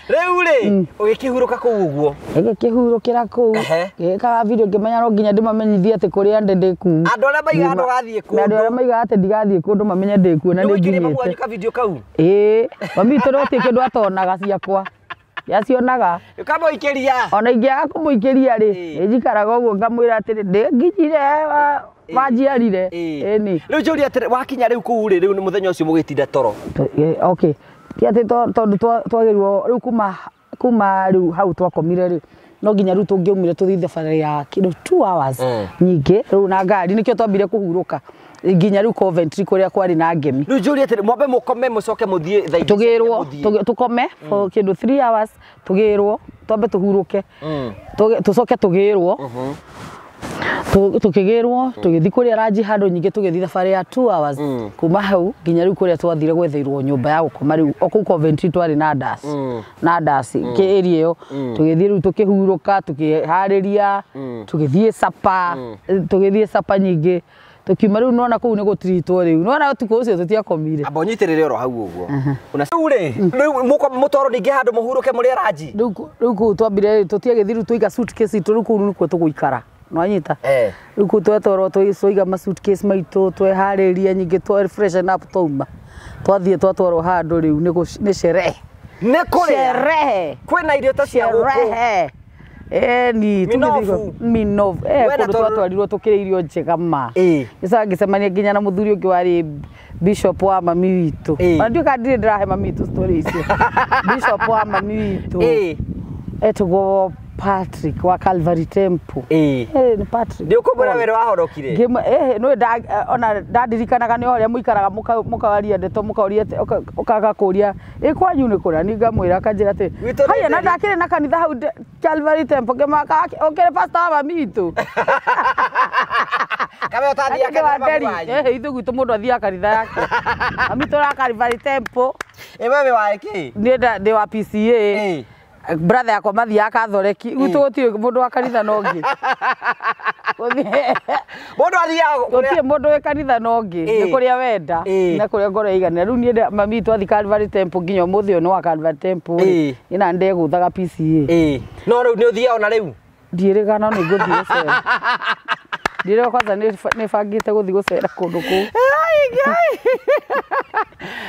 Rĩu rĩ ũgĩkĩhurũka kũu ũguo. Ngĩkĩhurũkĩra kũu ngĩkaga video ngĩmenya no nginya ndĩmamenyithie atĩ kũrĩa ndĩ ndĩ kũu. Andũ arĩa maigaga ndũgathiĩ kũndũ. Andũ arĩa maigaga atĩ ndigathiĩ kũndũ mamenye ndĩ kuo na nĩ nginyĩte. Nĩ video kau. Ĩĩ mami witũ no gũtirĩ kĩndũ atonaga ciakwa. Yacionaga. Ũkamũikĩria. Ona ingĩaga kũmũikĩria rĩ nĩnjikaraga ũguo ngamwĩra atĩrĩ ndĩnginyire wanjiarire. Ĩni. Rĩu njũria atĩrĩ wakinya rĩu kũu rĩ rĩu nĩ mũthenya ũcio mũgĩtinda toro. Okay. Ti atĩ tondũ twagĩrĩirwo rĩu kuma rĩu hau twakomire rĩ no nginya rĩu tũngĩaumire tũthiĩ thabarĩ ya kĩndũ 2 hours nyingĩ rĩu na ngari nĩkĩo twambire kũhurũka nginya rĩu Coventry kũrĩa kwarĩ na ngemi. Rĩu njũria atĩrĩ mwambe mũkome mũcoke mũthiĩ thaa igĩrĩ tũgĩrwo tũkome for kĩndũ 3 hours tũgĩrwo twambe tũhurũke tũcoke tũgĩrwo tukigirwo tugithii kuria ranji handu nyingi tugithii thabarĩ ya 2 hours kuma hau nginya riu kuria twathire gwetheirwo nyumba ya gukoma riu o kuu Coventry twari na das na das ki area iyo tugithii riu tukihuruka tukihariria tugithii sapa tugithii sapa nyingi tukiuma riu nona kuu ni gutiritwo riu nona utuku ucio tutiakomire amba unyitirire oro hau uguo una riu ri riu mutoro ningi handu muhuruke muri ranji riu kuu twambire tutiagithii riu tuiga suitcase itu riu kuu nikuo tuguikara nwanyita riu kuu twetwarwo twiga ma suitcase maitu twehariria nyingi twa freshen up twauma twathie twatwarwo handu riu ni sherehe ni kuria sherehe kwina irio ta cia guku sherehe ni minofu minofu kundu twatwarirwo tukire irio njega ma gĩcoka ngĩcemania nginya na mũthuri ũngĩ warĩ bishop wa mami witũ ona ndiũĩ kana ndirĩ ndĩrahe mami witũ story icio bishop wa mami witũ etagwo Patrick wa Calvary Temple. Ni Patrick. Nĩ ũkũmwĩra wĩra wahorokire? Nĩ ona ndandirikanaga nĩ ũrĩa mũikaraga mũkawaria ndeto mũkaũria ũkaga kũria ĩ kwanyu nĩ kũrĩa ni ngamwĩra akanjĩra atĩ haya na ndakĩrĩ na kanitha hau Calvary Temple ngĩmaka ũkĩrĩ pastor wa mami witũ. Kabe ũtathiaga kanitha mami wanyu. Ithuĩ gwitũ mũndũ athiaga kanitha yake. Mami tũra Calvary Temple. Ĩ wewe wa kĩ? Niĩ ndĩ wa PCA. Brother yakwa mathiaga Katholeki gwitũ gũtirĩ mũndũ wa kanitha na ũngĩ mũndũ athiaga gũtirĩ mũndũ wĩ kanitha na ũngĩ nĩ kũrĩa wenda na kũrĩa ngoro ĩiganĩra rĩu niĩ mami witũ athiĩ Calvary Temple nginya ũmũthĩ ũyũ nĩ wa Calvary Temple rĩ niĩ na ndegũthaga PCA no rĩu nĩ ũthiaga ona rĩu ndiĩrĩga no nĩ ngũthiĩ gũcera ndiĩrĩga kwanza nĩ bangĩte gũthiĩ gũcera kũndũ kũu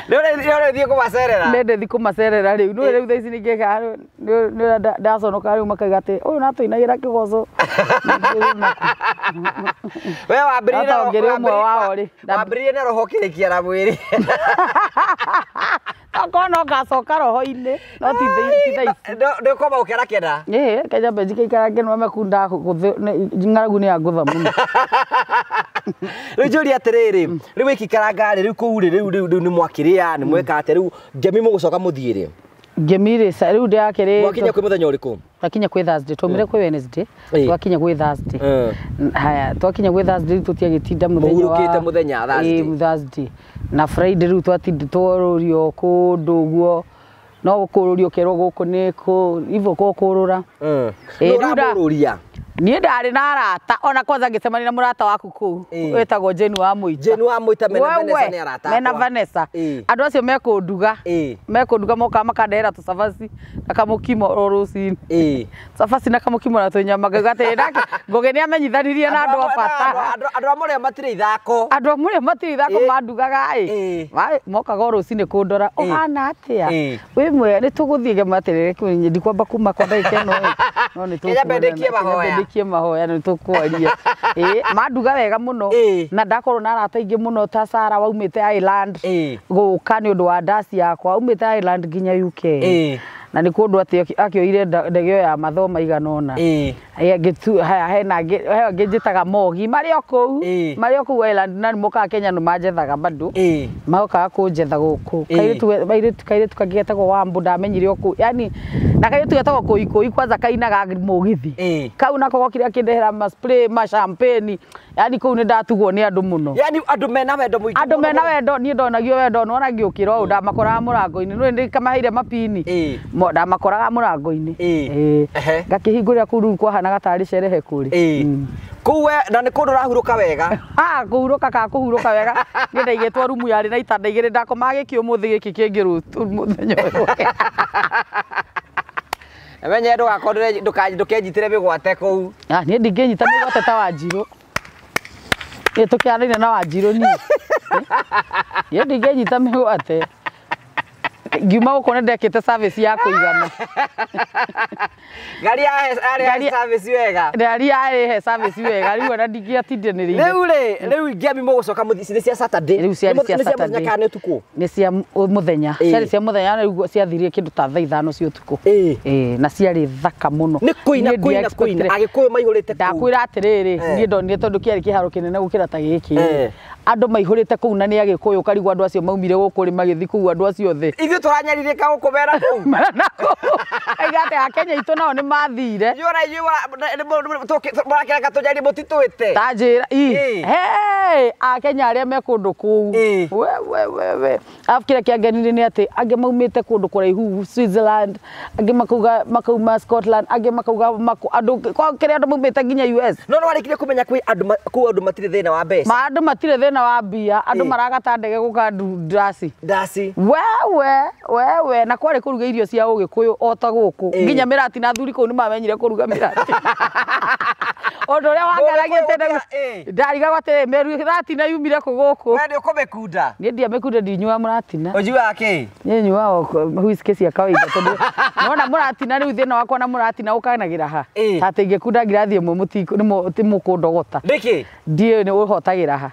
nĩ ũrĩthiĩ kũmacerera nĩ ndĩthiĩ kũmacerera rĩu nĩ rĩu thaa ici ningĩka nĩ ndaconoka rĩu makauga atĩ ũyũ natũinagĩra kĩgoco we wambĩrĩirie na roho ũkĩrĩkia na mwĩrĩ okorwo no ngacoka roho-inĩ no ti thaa ici nĩ ũkoma ũkerakena ĩĩ kenya mbe njikaikara ngĩnwa mekunda ng'aragu nĩ yangũtha mũno rĩu njũria atĩrĩrĩ rĩu wĩkĩikara rĩ rĩu kũu rĩ rĩu rĩu nĩ mwakĩrĩa nĩ mweka atĩa rĩu ngemi mũgũcoka mũthiĩ rĩ ngemi rĩ rĩu ndĩrakĩrĩ mwakinya kwĩ mũthenya ũrĩkũ twakinya kwĩ Thursday twaumire kwĩ Wednesday twakinya kwĩ Thursday haya twakinya kwĩ Thursday rĩu tũtiagĩtinda mũthenya wa mũhurũkĩte mũthenya Thursday Thursday na Friday rĩu twatinda twarũrio kũndũ ũguo no gũkũrũrio ũkerwo gũkũ nĩ kũ hivyo gũkũrũra nĩ niĩ ndarĩ na arata ona kwanza ngĩcemania na mũrata waku kũu wĩtagwo Jane wa Mũita Jane wa Mũita mena Vanessa nĩ arata mena Vanessa andũ acio mekũnduga mekũnduga mokaga makandehera tũcabaci na kamũkimo o rũcinĩ cabaci na kamũkimo na tũnyama ngauga atĩrĩ nake Ngũgĩ nĩ amenyithanirie na andũ a bata andũ a Mũrĩo matirĩ ithako andũ a Mũrĩo matirĩ ithako mandugaga ĩ mokaga o rũcinĩ kũndora ũhana atĩa wĩ mwega nĩ tũgũthiĩ ngema atĩrĩrĩ ndikwamba kuma kwa ndagĩka ĩno ĩ no nĩ tũkuonana mahoya nĩ tũkwaria manduga wega mũno na ndakorwo na arata aingĩ mũno ta Sara waumĩte Ireland gũka nĩ ũndũ wa ndaci yakwa aumĩte Ireland nginya UK Na nĩ kũndũ atĩ akĩoire ndege ĩyo ya mathaa maigana ũna. Haya hena angĩ njĩtaga Mogi marĩ o kũu, marĩ o kũu Ireland na nĩmokaga Kenya nĩ manjethaga bado. Magokaga kũnjetha gũkũ. Kairĩtu kangĩ getagwo Wambu ndamenyire o kũu. Yani na kairĩtu getagwo Kũikũi kwanza kainaga mũgithi. Kau nako gokire akĩndehera ma spray ma champagne. Yani kũu nĩ ndatugwo nĩ andũ mũno. Yani andũ mena wendo mũingĩ. Andũ mena wendo niĩ ndonagio wendo nĩwona ngĩũkĩra ũũ ndamakoraga mũrango-inĩ. Nĩũĩ nĩ kamaheire mapini. Ndamakoraga mũrango-inĩ. Ngakĩhingũrĩra kũu rĩu kwahanaga tarĩ sherehe kũrĩ. Kũu we na nĩ kũndũ ũrahurũka wega. Kũhurũka ka kũhurũka wega. Niĩ ndaigĩtwo rumu yarĩ na itanda igĩrĩ ndakomaga gĩkĩ ũmũthĩ gĩkĩ kĩngĩ mũthenya ũyũ. Menye ndũgakorwo ndũkenjitĩre mĩgwate kũu. Niĩ ndingĩnyita mĩgwate ta Wanjirũ. Niĩ tũkĩanaine na Wanjirũ niĩ. Niĩ ndingĩnyita mĩgwate. Ngiuma gũkũ nĩ ndekĩte service ya kũigana. Ngari yarĩ service wega. Ngari yarĩ service wega rĩu ona ndingĩatindanĩrĩire. Rĩu rĩ, rĩu ngemi mũgũcoka mũthiĩ nĩ cia Saturday. Rĩu ciarĩ cia Saturday. Nĩ cia mũthenya kana nĩ ũtukũ? Nĩ cia mũthenya. Ciarĩ cia mũthenya rĩu ciathirie kĩndũ ta thaa 5 cia ũtukũ. Na ciarĩ thaka mũno. Nĩ kũina kũina kũina Agĩkũyũ maihũrĩte kũu. Ndakwĩra atĩrĩrĩ, niĩ ndonire tondũ kĩarĩ kĩharo kĩnene gũkĩra ta gĩkĩ. Andũ maihũrĩte kũu na nĩ Agĩkũyũ ũkarigwo andũ acio maumire gũkũ rĩ magĩthiĩ kũu andũ acio othe. Ithuĩ tũranyarirĩka gũkũ mera kũu. Mera kũu. Aiga atĩ Akenya aitũ nao nĩ mathire. Ithuĩ ona ithuĩ mũrakĩreka tũnyarie mũtitwĩte. Ta njĩra, hey, Akenya arĩa me kũndũ kũu. We we we we. Arabu kĩrĩa kĩangenirie nĩ atĩ angĩ maumĩte kũndũ kũraihu Switzerland, angĩ makauga makauma Scotland, angĩ makauga andũ kĩrĩa andũ maumĩte nginya US. No no warĩkirie kũmenya kwĩ andũ kũu andũ matirĩ thĩna wa mbeca. Ma andũ matirĩ thĩna wa mbia, andũ maragata ndege gũka ndasi. Ndasi. Wewe wewe na kwarĩ kũruga irio cia ũgĩkũyũ o ta gũkũ. Nginya mĩrati na athuri kũu nĩ mamenyire kũruga mĩrati. Ũndũ ũrĩa wangeragia tene ndarigagwo atĩrĩ mĩratina yumire kũ gũkũ. We nĩ ũkũmĩkunda? Niĩ ndiamĩkunda ndinyuaga mũratina. Ũnyuaga kĩ? Niĩ nyuaga whisky cia kawaida tondũ nĩwona mũratina rĩu thĩna wakwa na mũratina ũkanagĩra ha. Ta atĩ ingĩkunda ngirathi ĩmwe mũkũndogota. Nĩkĩ? Ndiũĩ nĩ ũhotagĩra ha.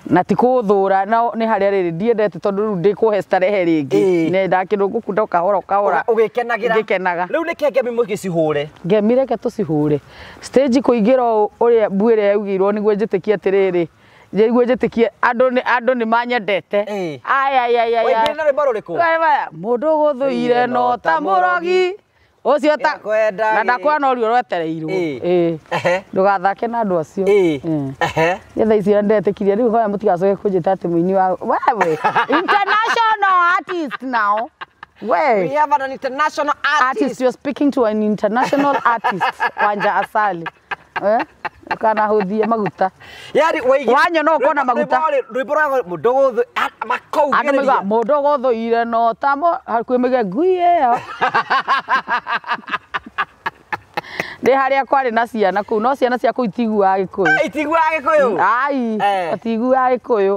Na ti kũthũra na nĩ harĩa rĩrĩ ndiendete tondũ rĩu ndĩkũhe starehe rĩngĩ. Nĩ ndakĩndũ ngũkunda kahora kahora. Ũgĩkenagĩra. Ngĩkenaga. Rĩu nĩkĩ ngemi mũgĩcihũre? Ngemi reke tũcihũre. Stage kũingĩra ũrĩa mbu ĩrĩa yaugĩirwo nĩguo njĩtĩkie atĩrĩrĩ. Nĩguo njĩtĩkie andũ nĩ manyendete. Ai ai ai ai. Waingĩrire na rwĩmbo rũrĩkũ? Mũndũ gũthũire no ta mũrogi. Ũcio ta na ndakwĩra no ruo rwetereirwo. Ndũgathake na andũ acio. Niĩ thaa ici ndetĩkirie rĩu hoya mũtigacoke kũnjĩta atĩ mũini wa wewe international artist now. We have an international artist. You're speaking to an international artist Wanja Asali. Kana huthie maguta. Yani wanyona ukona maguta. Rwĩmbo rwa mũndũ gũthũ makaugĩrĩria. Andũ maugaga mũndũ gũthũire no ta hakuhĩ mauge ngui ĩyo. Ndĩ harĩa kwarĩ na ciana kũu no ciana cia kũu itiguaga Gĩkũyũ. Itiguaga Gĩkũyũ? Ai, itiguaga Gĩkũyũ.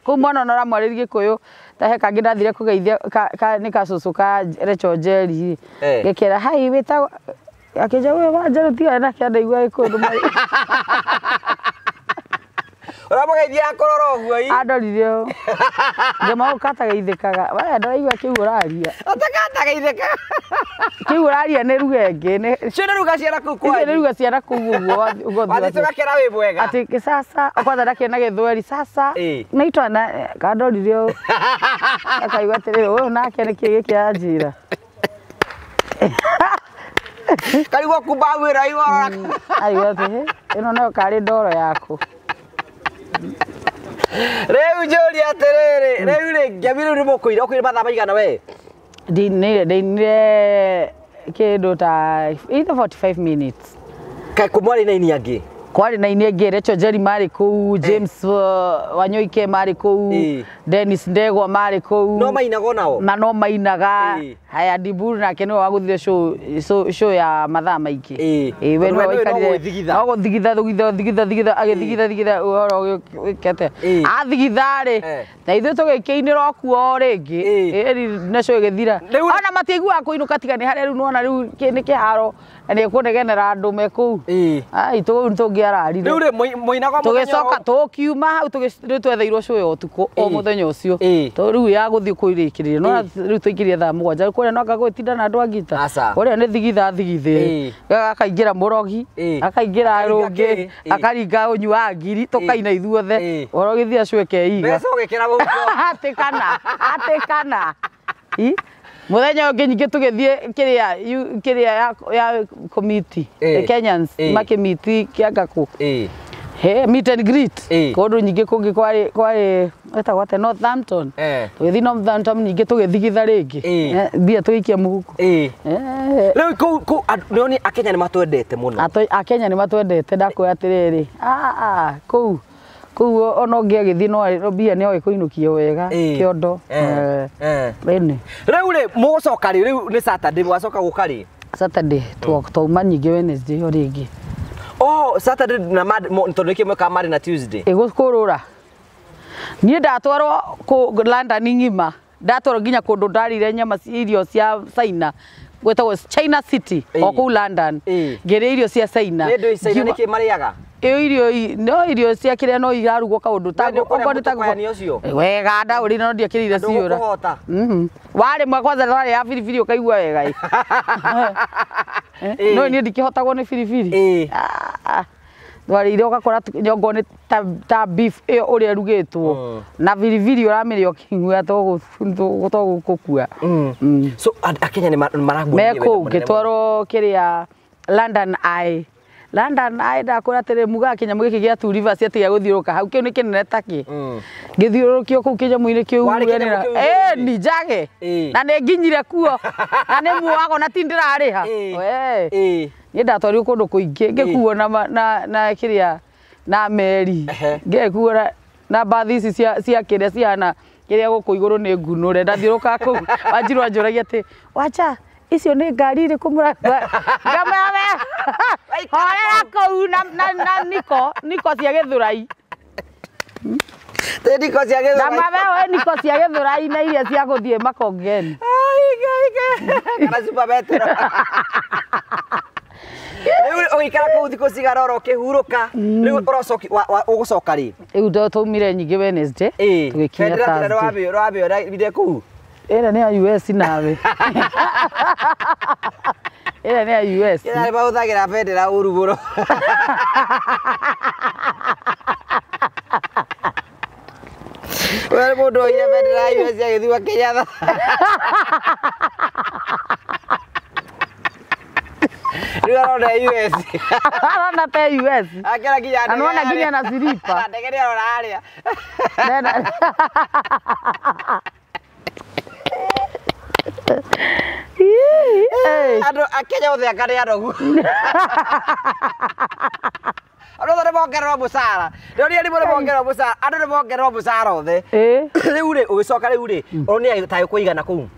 Kũu mwana ona ũramwarĩria Gĩkũyũ ta he kangĩ ndathire kũgeithia nĩ gacũcũ ka Rachel Njeri. Ngĩkera hi wĩtagwo akĩnja we Wanja tigana nake ndaigua Gĩkũyũ. Ũramũgeithia akũrora ũguo ii? Andorire ũũ. Ngĩma ũkatageithĩkaga. We ndaraigua kĩu ũraria. Ũtakatageithĩka. Kĩu ũraria nĩ ruga ĩngĩ. Icio nĩ ruga ciana kũu kwanyu. Icio nĩ ruga ciana kũu ũguo. Wathiĩ tũgakera wĩ mwega. Atĩ sasa kwanza ndakĩona na Gĩthweri sasa. Naitwa na kandorire ũũ. Akaigua atĩrĩrĩ ũyũ nake nĩkĩ gĩkĩ anjĩra. Karigwo kumba wĩra iwarora. Aigua atĩ ĩno nayo karĩ ndoro yaku. Rĩu njũrie atĩrĩrĩ, rĩu rĩ ngemi rĩu nĩ mũkũire, ũkũire mathaa maigana we? Ndinire kĩndũ ta either 45 minutes. Kaĩ mwarĩ na aini angĩ? Kwarĩ na aini angĩ, Rachel Njeri marĩ kũu, James Wanyoike marĩ kũu, Dennis Ndegwa marĩ kũu. No mainaga onao? Na no mainaga. Haya Diburu nake nĩwe wagũthire show ya mathaa maingĩ. We nĩwe waikarire. No gũthigitha thugitha thigitha thigitha agĩthigitha thigitha ũhoro wĩkĩte. Athigitha rĩ, na ithuĩ tũgĩkĩinĩra o kuo rĩngĩ. Na show ĩgĩthira. Ona matiaiguaga kũinũka tiga nĩ harĩa rĩu nĩwona rĩu nĩ kĩharo na nĩ ekũnegenera andũ me kũu. Ai tũngĩ Tũngĩararire. Rĩu rĩ mũinaga mũthenya. Tũgĩcoka tũkiuma hau rĩu twetheirwo cũĩ ũtukũ o mũthenya ũcio. To rĩu ya gũthiĩ kũirĩkĩrĩria. No rĩu tũingĩrire thaa 7. Kũrĩa no anga gwĩtinda na andũ a ngita. Kũrĩa nĩ thigitha thigithĩ. Akaingĩra mũrogi, akaingĩra rũngĩ, akaringa ũnyui wa ngiri, tũkaina ithuothe. Ũhoro ũgĩthiĩ cũĩ keiga. Mbeca ũgĩkĩra mũhuko. Atĩ kana, atĩ kana. Mũthenya ũngĩ nyingĩ tũgĩthiĩ kĩrĩa kĩrĩa ya committee Kenyans makĩmiti kĩangakũ. He meet and greet kũndũ nyingĩ kũngĩ kwarĩ kwarĩ wetagwo atĩa Northampton. Tũgĩthiĩ Northampton nyingĩ tũgĩthigitha rĩngĩ mbia tũgĩikia mũhuko. Rĩu kũu nĩoni Akenya nĩ matwendete mũno. Akenya nĩ matwendete ndakwĩra atĩrĩrĩ kũu kũu ona ũngĩ agĩthiĩ no mbia nĩ oĩ kũinũkia wega kĩondo. Rĩu rĩ mũgũcoka rĩ rĩu nĩ Saturday mwacoka gũka rĩ? Saturday twauma nyingĩ Wednesday ĩyo rĩngĩ. Oh, Saturday na tondũ nĩkĩo mwekaga Monday na Tuesday. Ĩgũkũrũra. Niĩ ndatwarwo kũ London ng'ima. Ndatwarwo nginya kũndũ ndarĩire nyama irio cia China. Gwĩtagwo China City o kũu London. Ngĩrĩa irio cia China. Nĩ ndũĩ China nĩkĩ marĩaga? Ĩyo irio no irio cia kĩrĩa no irarugwo kaũndũ ta okorwo nĩ ta wega ndaũrĩire no ndiakĩrĩire ciũra. Warĩ mwe kwanza warĩ ya biribiri ũkaigua wega ĩ. No niĩ ndikĩhotagwo nĩ biribiri. Twarĩire ũgakora nyongo nĩ ta beef ĩyo ũrĩa ĩrugĩtwo na biribiri ũramĩrĩa ũkĩng'ua togũkua. So Akenya nĩ maraguũrĩria me kũu ngĩtwarwo kĩrĩa London Eye. London Eye ndakwĩra atĩrĩ mugaga kĩnyamũ gĩkĩ gĩa Two Rivers atĩ gĩa gũthiũrũrũka hau kĩu nĩ kĩnene ta kĩ. Ngĩthiũrũrũkio kũu kĩnyamũ-inĩ kĩu ni njage na nĩ nginyire kuo na nĩ muoyago na ti ndĩrarĩha. Niĩ ndatwarirwo kũndũ kũingĩ ngĩkuo na kĩrĩa na meri ngĩkuo na mbathi ici cia kĩrĩa cihana kĩrĩa gũkũ igũrũ nĩ ngunũre ndathiũrũrũkaga kũu Wanjiru anjũragia atĩ Wanja icio nĩ ngari irĩkũ ngamwĩra horera kũu na niko cia Gĩthũrai. Niko cia Gĩthũrai. Ndamamera niko cia Gĩthũrai na iria cia gũthiĩ Makongeni. Kana Super Metro. Rĩu ũgĩikara kũu thikũ cigana ũna ũkĩhurũka rĩu ũgũcoka rĩ? Rĩu twaumire nyingĩ Wednesday tũgĩkinya Thursday. Rwamĩona kũu? Ĩrĩa nĩ ya US nawe. Ĩrĩa nĩ ya US. Ĩrĩa nĩ mahũthagĩra bendera ũru mũno. We mũndũ oire bendera ya US agĩthiĩ Kenyatta. Rĩu arona US. Arona ta US. Akĩra nginya ndege. Anona nginya na silipa. Ndege nĩ arona harĩa. Andũ a Kenya othe anga nĩ anogu. Andũ othe nĩ mongererwo mũcara. Ndĩronire arimũ nĩ mongererwo mũcara. Andũ nĩ mongererwo mũcara othe. Rĩu rĩ ũgĩcoka rĩu rĩ ũronire ta kũigana kũu?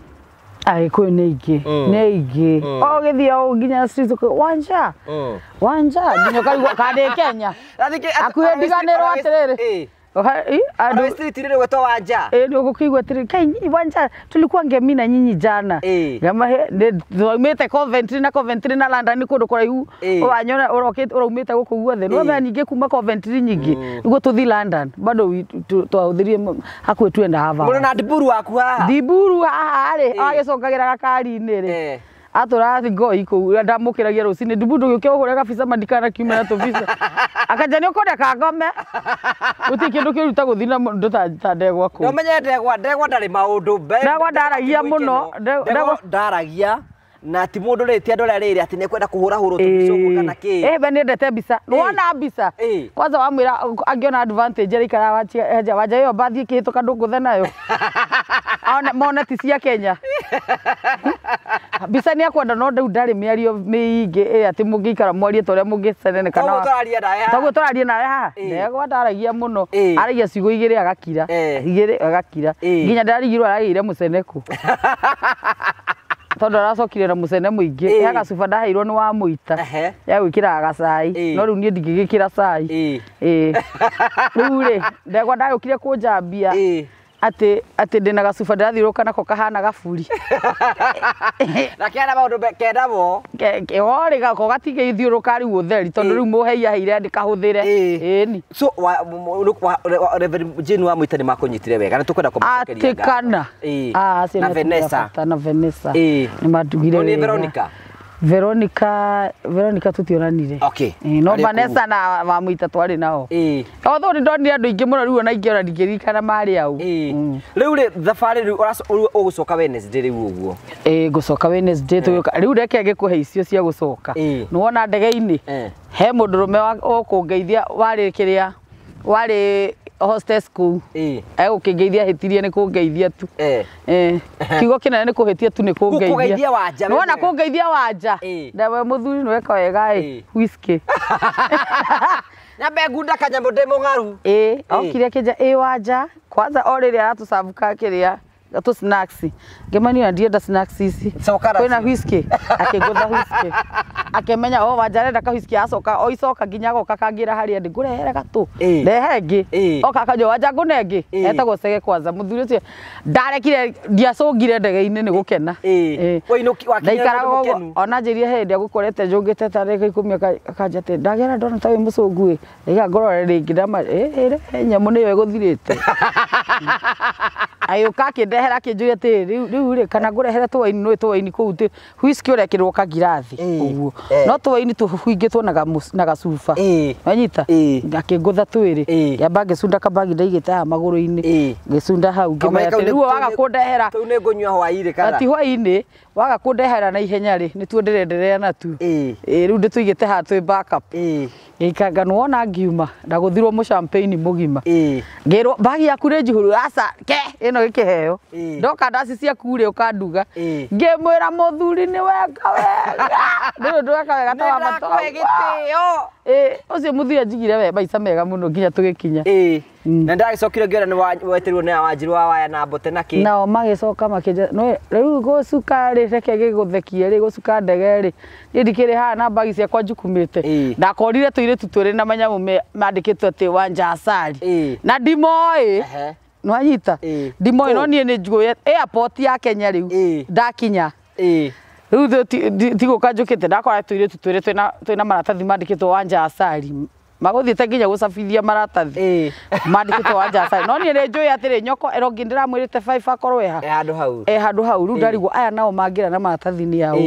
Agĩkũyũ nĩ aingĩ nĩ aingĩ o ũgĩthiĩ o nginya street Wanja Wanja nginya ũkaigua kana ndĩ Kenya hakuhĩ ndiganĩrwo atĩrĩrĩ Andũ street rĩ gwetwo Wanja. Nĩ ũgũkĩigua atĩrĩrĩ kai Wanja tulikuwa ngemi na nyinyi jana. Twaumĩte Coventry na Coventry na London nĩ kũndũ kũraihu ũranyona ũrokĩte ũraumĩte gũkũ guothe nĩ wamenya ningĩ kuma Coventry nyingĩ nĩguo tũthiĩ London bado twahũthĩrire hakuhĩ 2.5 hours. Mũrĩ na Ndiburu waku haha? Ndiburu haha rĩ agĩcokagĩra gakari-inĩ rĩ atũrathi ngoi kũu ndamũkĩragia rũcinĩ Ndiburu ndũgĩũke ũhũre gabica mandikana kiume na tũbica akanja nĩ ũkũreka ngome gũtirĩ kĩndũ kĩũru ta gũthiĩ na mũndũ ta ndegwa kũu. No menye ndegwa ndarĩ maũndũ ndegwa ndaragia mũno ndegwa ndaragia na ti mũndũ rĩ ti andũ arĩa rĩrĩ atĩ nĩekwenda kũhũrahũrwo tũbica ũguo kana kĩ. Be nĩendete mbica nĩwona mbica kwanza wamwĩra angĩona advantage araikara wanja ĩyo mbathi ĩkĩhĩtũka ndũngũthe nayo mone ti cia Kenya. Mbica nĩ akwenda no rĩu ndarĩ mĩario mĩingĩ ĩ atĩ mũngĩikara mwarie ta ũrĩa mũngĩcenene kana toguo tũraria nawe haha ndegwa ndaragia mũno aragia ciugo igĩrĩ agakira igĩrĩ agakira nginya ndarigirwo aragĩire mũceneko tondũ aracokire na mũcene mũingĩ he gacuba ndaheirwo nĩ wa mũita ya gwĩkĩraga gacai no rĩu niĩ ndingĩgĩkĩra cai. Rĩu rĩ ndegwa ndagĩũkire kũnjambia Atĩ atĩ ndĩna gacuba ndĩrathiũrũrũka nako kahana gaburi. Na kena maũndũ kendamo. Orĩ gako gatingĩthiũrũrũka rĩu ũtheri tondũ rĩu mũhei aheire ndĩkahũthĩre. Ĩni. So Reverend Jane wa Mwita nĩ makũnyitire wega na tũkwenda kũmacokeria Atĩ kana. Acio Na nĩ atumia Vanessa. bata, na Vanessa. Nĩ mandugire No nĩ wega. Veronica. Veronica tutionanire. Okay. No Arĩ kũu. Vanessa na Wamũita twarĩ nao. Although nĩ ndonire andũ aingĩ mũno rĩu ona ingĩ ona ndingĩririkana marĩ au. Rĩu rĩ thabarĩ rĩu ũgũcoka Wednesday rĩu ũguo. Ngũcoka Wednesday tũgĩũka. Rĩu reke ngĩkũhe icio cia gũcoka. Nĩwona ndege-inĩ he mũndũrũme ũkũngeithia warĩ kĩrĩa warĩ hostess kũu. Egũkĩngeithia hĩtirie nĩ kũngeithia tu. Kiugo kĩnene nĩ kũhĩtia tu nĩ kũngeithia. Kũgeithia wanja. Nĩwona kũngeithia wanja. Ndawe mũthuri nĩweka wega ĩ. Whisky. Nyambe ngunda kanyamũ ndĩ mũng'aru. Okire akĩnja ĩ wanja. Kwanza o rĩrĩa aratũcabuka kĩrĩa tũ snacks. Ngĩmania ndienda snacks ici. Kwĩna whisky. Akĩngũtha whisky. Akĩmenya o wanja arenda ka whisky acoka o icoka nginya agoka kangĩra harĩa ndĩ ngũrehere gatũ. Ndehe ĩngĩ. Oka akanyua wanja ngũne ĩngĩ. Etagwo Cege kwanza mũthuri ũcio ndarekire ndiacũngire ndege-inĩ nĩ gũkena. Ndaikaraga ũguo ona njĩrire hĩndĩ agũkorete njũngĩte ta ndagĩka ikũmi akanja atĩ ndagera ndona ta wĩ mũcũngu ĩ. Ndaiga ngũrore rĩngĩ ndama nyamũ nĩyo ĩgũthirĩte. Agĩũka akĩndehera akĩnjũria atĩrĩ rĩu rĩ kana ngũrehere tũwaini nĩ tũwaini kũu whisky ũrekĩrwo kangirathi ũguo no tũwaini tũingĩ na gacuba wanyita akĩngũtha twĩrĩ ngĩamba ngĩcunda kabagi ndaigĩte haha magũrũ-inĩ ngĩcunda hau ngĩmenya atĩ rĩu waga kũndehera tũu nĩ ngũnyua hwaĩ-inĩ kana ti hwaĩ-inĩ waga kũndehera na ihenya rĩ nĩtuo ndĩrenderea natuo rĩu ndĩtũigĩte haha twĩ backup ngĩikanga nĩwona ngiuma ndagũthirwo mũchampagne mũgima ngĩrwo bagi yaku nĩ njihũru aca ke ĩno gĩkĩheo ndoka ndaci ciaku rĩ ũkanduga ngĩmwĩra mũthuri nĩ weka wega ndũrĩ ndweka wega ta wa Nĩndakũhe gĩtĩo. Ũcio mũthuri anjigire we maica mega mũno nginya tũgĩkinya. Na ndagĩcokire ngĩona nĩ wetirwo nĩ Wanjiru wa Waya na Mbote na kĩ. Nao magĩcoka makĩnja no rĩu gũcuka rĩ reke gĩgũthekie rĩ gũcuka ndege rĩ niĩ ndikĩrĩ haha na mbagi ciakwa njukumĩte ndakorire tũirĩtu twĩrĩ na manyamũ mandĩkĩtwo atĩ Wanja Asali na ndimoĩ nĩwanyita ndimoĩ no niĩ nĩ njũĩ airport ya Kenya rĩu ndakinya rĩu tigũka njũkĩte ndakora tũirĩtu twĩrĩ twĩna maratathi mandĩkĩtwo Wanja Asali magũthiĩte nginya gũcabithia maratathi mandĩkĩtwo Wanja Asali no niĩ nĩ njũĩ atĩrĩ nyoko ĩro ngĩ ndĩramwĩrĩte baiba akorwo e ha handũ hau rĩu ndarigwo aya nao mangĩra na maratathi nĩ au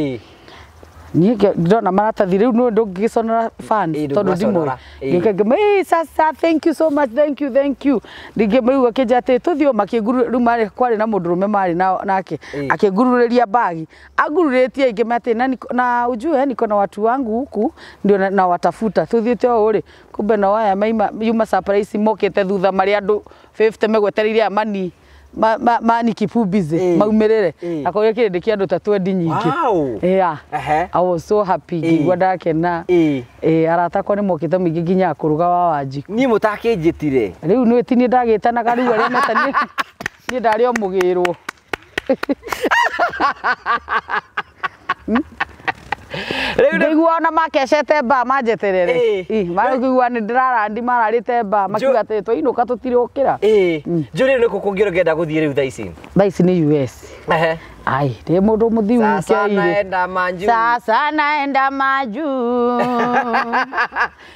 niĩ ndona maratathi rĩu nĩ ndũngĩgĩconora fans tondũ ndimoĩ ngĩũka ngĩmwĩra sasa thank you so much thank you thank you ngĩmũigua akĩnjĩra atĩ tũthiĩ makĩnguru rĩu marĩ kwarĩ na mũndũrũme marĩ nake akĩngururĩria bagi angururĩtie ngĩmenya atĩ na ujue niko na watu wangu huku ndio na watafuta tũthiĩte ũũ rĩ kumbe nao aya maima yuma surprise mokĩte thutha marĩ andũ 50 megwetereire aya mani mani kipubize maumĩrĩre akorwo kĩrĩndĩ kĩa andũ ta 20 nyingĩ. Yeah. I was so happy ngĩigua ndakena. Arata akwa nĩ mokĩte mũingĩ nginya akũruga wa Wanjiku. Niĩ mũtakĩnjĩtire. Rĩu nĩ ti niĩ ndagĩtanaga rĩu arĩa metanire niĩ ndarĩ o mũgĩrwo. Ngĩigua ona makecete mba manjeterere. Marĩkĩigua nĩ ndĩrarandi mararĩte mba makiuga atĩ twainũka tũtirũkĩra. Njũrie nĩ kũ kũngĩ ũngĩenda gũthiĩ rĩu thaa ici? Thaa ici nĩ US. Ai, ndĩ mũndũ mũthiu Sasa naenda manju. Sasa naenda manju.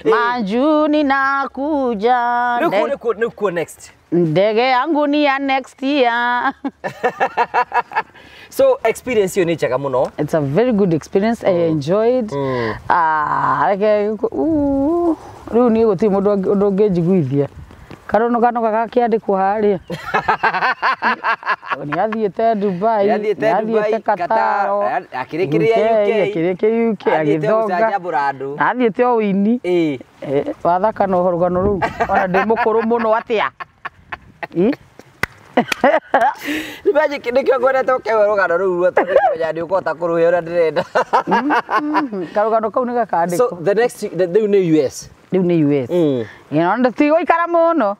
Manju ninakuja. Nĩ kuo next. Ndege yangu ni ya next year. So experience hiyo nĩ njega mũno. It's a very good experience. I enjoyed. Rĩu niĩ gũtirĩ mũndũ ũndũ ũngĩnjiguithia. Karono kano gagakĩandĩkwo harĩa. Nĩ athiĩte Dubai, nĩ athiĩte Qatar, akĩrĩkĩrĩria UK, akĩrĩkĩrĩria UK, agĩthonga. Athiĩte o wĩini. Wathaka na rũgano rũu. Ona ndĩ mũkũrũ mũno atĩa. Imagine nĩkĩo ngwendete ũkĩhe rũgano rũu tondũ nĩkũmenya nĩ ũkũhota kũrũhe ũrĩa ndĩrenda. Karũgano kau nĩ gakandĩkwo. So the next rĩu nĩ US. Rĩu nĩ US. Ndĩtigũikara mũno.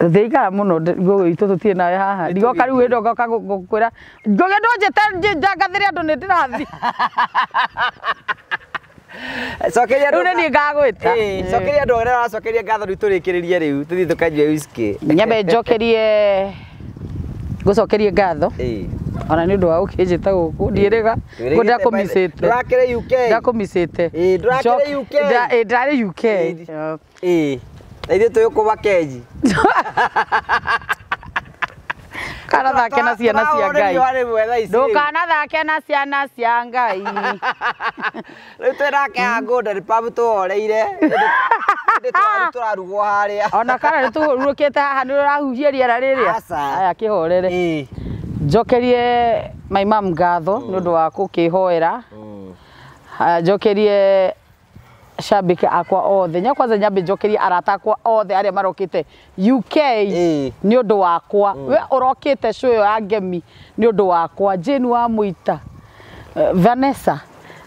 Ndĩikara mũno ngũgĩ itũ tũtirĩ nawe haha. Ndigoka rĩu hĩndĩ ngoka gũkwĩra ngũgĩ ndũnjĩte njangathĩre andũ nĩ ndĩrathiĩ. Cokeria Rĩu nĩ niĩ ngagwĩta. Cokeria andũ arĩa ũracokeria ngatho rĩu tũrĩkĩrĩrie rĩu tũthiĩ tũkanyue whisky. Nyambe njokerie ngũcokerie ngatho ona nĩ ũndũ wa gũkĩnjĩta gũkũ ndiĩrĩga ngũ ndakũmicĩte. Ndũrakĩrĩ UK. Ndakũmicĩte. Ndũrakĩrĩ UK. Ndarĩ UK. Na ithuĩ twĩ gũkũ Makenji. Kana thake na ciana cia Ngai. Ndũkana thake na ciana cia Ngai. Rĩu twĩnake haha Golden Pub tũhoreire. Ĩndĩ tũrarugwo harĩa. Ona kana nĩ tũhurũkĩte haha nĩ ũrahuhia rĩera rĩrĩa. Aya kĩhorere. Njokerie my mom ngatho nĩ ũndũ wa gũkĩhoera. Njokerie shabiki akwa othe. Nya kwanza nyambe njokerie arata akwa othe arĩa marokĩte UK nĩ ũndũ wakwa. We ũrokĩte show ĩyo ya Ngemi nĩ ũndũ wakwa. Jane wa Mũita, Vanessa,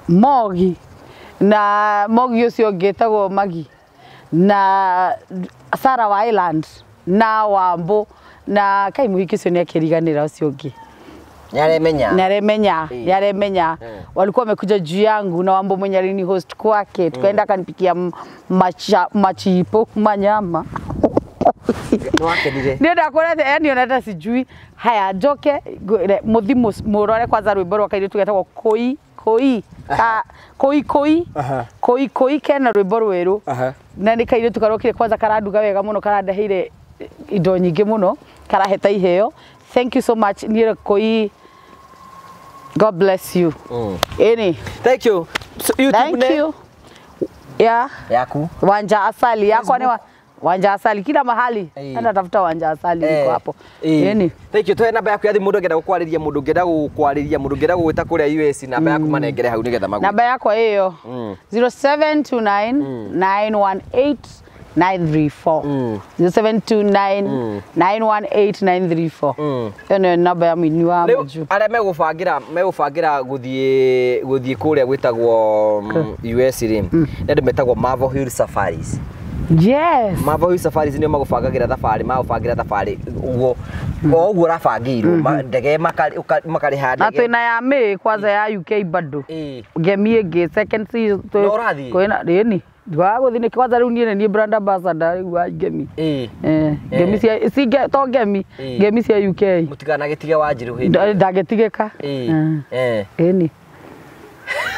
Mogi na Mogi ũcio ũngĩ etagwo Magi na Sarah wa Island na Wambo na kai mũhiki ũcio nĩ akĩriganĩra ũcio ũngĩ. Nĩaremenya. Nĩaremenya. Walikuwa wamekuja juu yangu na Wambo mwenye alini host kwake. Tukaenda akanipikia machipo manyama. Nĩ ndakorete yani ona hata sijui. Haya njoke muthi murore kwanza rwimbo rwa kairitu getagwo koi koi koi koi koi koi kena rwimbo rweru na nĩ kairitu karokire kwanza karanduga wega mũno karandeheire indo nyingĩ mũno karaheta iheo. Thank you so much niĩ koi. God bless you. Any. Thank you. So, YouTube thank ne? you. Yeah. Yaku. Wanja Asali. Yako ni Wanja Asali kila mahali. Enda tafuta Wanja Asali niko hapo. Any. Thank you. Tuhe namba yaku ya thimu mundu angĩenda gũkwarĩria mundu ũngĩenda gũkwarĩria mundu ũngĩenda gũgwĩta kũrĩa US namba yaku manengere hau nĩgetha magwĩte. Namba yakwa ĩyo 0729 918 934. 0729 918 934. Ĩyo nĩyo namba ya mũini wa Majuu. Arĩa megũbangĩra gũthiĩ kũrĩa gwĩtagwo US rĩ, nĩ andũ metagwo Marvel Hill Safaris. Yes. Marvel Hill Safaris nĩo magũbangagĩra thabarĩ, magũbangĩra thabarĩ ũguo o ũguo ũrabangĩirwo ndege makarĩha ndege. Na twĩna ya May kwanza ya UK bado. Ngemi ĩngĩ second season. No ũrathiĩ? Kwĩna ĩni. Ndwaga gũthiĩ kwanza rĩu niĩ nĩ brand ambassador rĩu wa Ngemi. Ngemi cia si to Ngemi, Ngemi cia UK. Mũtikanagĩtige Wanjirũ hĩndĩ ĩyo. Ndangĩtigĩka. Ĩni.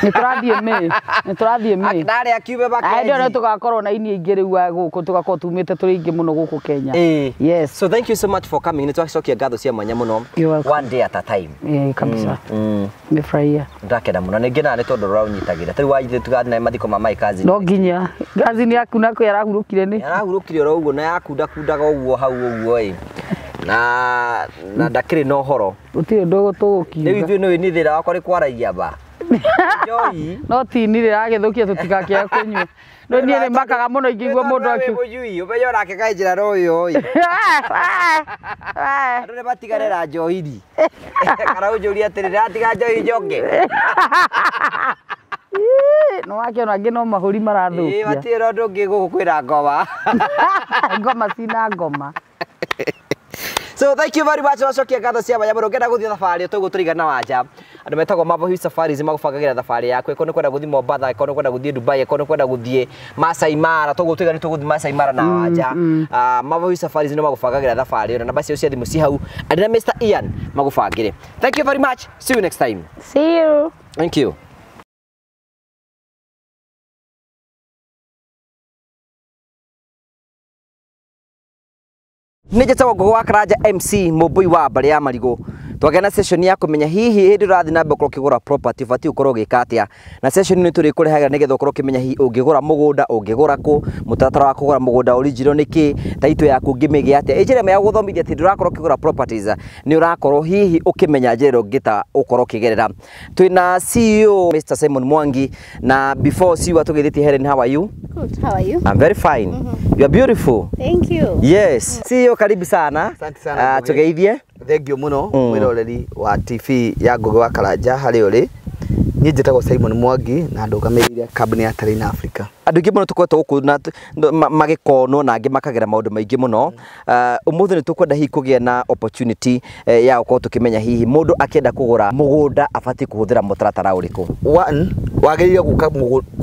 Nĩ tũrathiĩ May. Nĩ tũrathiĩ May. Ndarĩa kiume Makenji. Hĩndĩ ĩyo tũgakorwo na ini aingĩ rĩu gũkũ tũgakorwo tumĩte tũrĩ aingĩ mũno gũkũ Kenya. Yes. So thank you so much for coming. Nĩ twacokia ngatho cia mwanya mũno. One day at a time. Kabisa. Nimefurahia. Ndakena mũno. Nĩ ngenaga nĩ tondũ ũraũnyitagĩra. Ta rĩu wanjĩte tũgathiĩ na mathiko ma my cousin. No nginya. Cousin yaku nako yarahurũkire nĩ. Yarahurũkire oro ũguo na yakundakundaga ũguo hau ũguo ĩ. Na ndakĩrĩ na ũhoro. Gũtirĩ ũndũ tũgũkiuga. Rĩu ithuĩ nĩ thĩna wakwa nĩ kwaragia ba. No tini rĩragĩthũkia tũtikakĩaga kũnyua. No niĩ nĩ makaga mũno ingĩigua mũndũ akiuga. Mũnyui, ũmenye onake kaĩ njĩra no ĩyo ĩ. Andũ nĩ matigane na njohiri. Kana ũnjũrie atĩrĩ, ndĩratiga njohi njoke. No wakĩona angĩ no mahũri marathũkia. Matirĩ na ũndũ ũngĩ gũkũ kwĩna ngoma. Ngoma cina ngoma. So thank you very much. Wacokia ngatho cia mwanya mũno. Ũngĩenda gũthiĩ thabarĩ toguo tũrigana Wanja. Andũ metagwo Marvel Hill Safaris magũbangagĩra thabarĩ yaku. Ĩkorwo nĩ kwenda gũthiĩ Mombatha, ĩkorwo nĩ kwenda gũthiĩ Dubai, ĩkorwo nĩ kwenda gũthiĩ Masai Mara, toguo tũigana tũgũthiĩ Masai Mara na Wanja. Marvel Hill Safaris nĩo magũbangagĩra thabarĩ ĩyo na namba ciao cia thimũ ci hau. Andĩ na Mr Ian magũbangĩre. Thank you very much. See you next time. See you. Thank you. Nĩ njĩtagwo Ngũgĩ wa Karanja MC mũmbũi wa mbarĩ ya marigũ. Twagĩa na session ya kũmenya hihi hĩndĩ ũrathiĩ na mbere ũkorwo ũkĩgũra property ũbatiĩ gũkorwo ũgĩka atĩa. Na session nĩ tũrĩkũrehagĩra nĩgetha ũkorwo ũkĩmenya hihi ũngĩgũra mũgũnda ũngĩgũra kũ, mũtaratara wa kũgũra mũgũnda original nĩ kĩ, title yaku ũngĩmĩgĩa atĩa. Ĩ njĩra ĩmwe ya gũthomithia atĩ ndũrakorwo ũkĩgũra properties nĩ ũrakorwo hihi ũkĩmenya njĩra ĩrĩa ũngĩta ũkorwo ũkĩgerera. Twĩna CEO Mr Simon Mwangi na before CEO atũgeithĩtie Helen, how are you? Good, how are you? I'm very fine. You are beautiful. Thank you. Yes. CEO karibu sana. Asante sana. Tugeithie. Thank you muno mwiroreri wa TV ya Ngũgĩ wa Karanja harĩa ũrĩ. Niĩ njĩtagwo Simon Mwangi na ndũgamĩrĩire kambuni ya Terrain Africa. Andũ aingĩ mũno tũkoretwo gũkũ na magĩkonwo na angĩ makagera maũndũ maingĩ mũno. Ũmũthĩ nĩ tũkwenda hihi kũgĩa na opportunity ya gũkorwo tũkĩmenya hihi mũndũ akĩenda kũgũra mũgũnda abatiĩ kũhũthĩra mũtaratara ũrĩkũ. One, wagĩrĩire gũka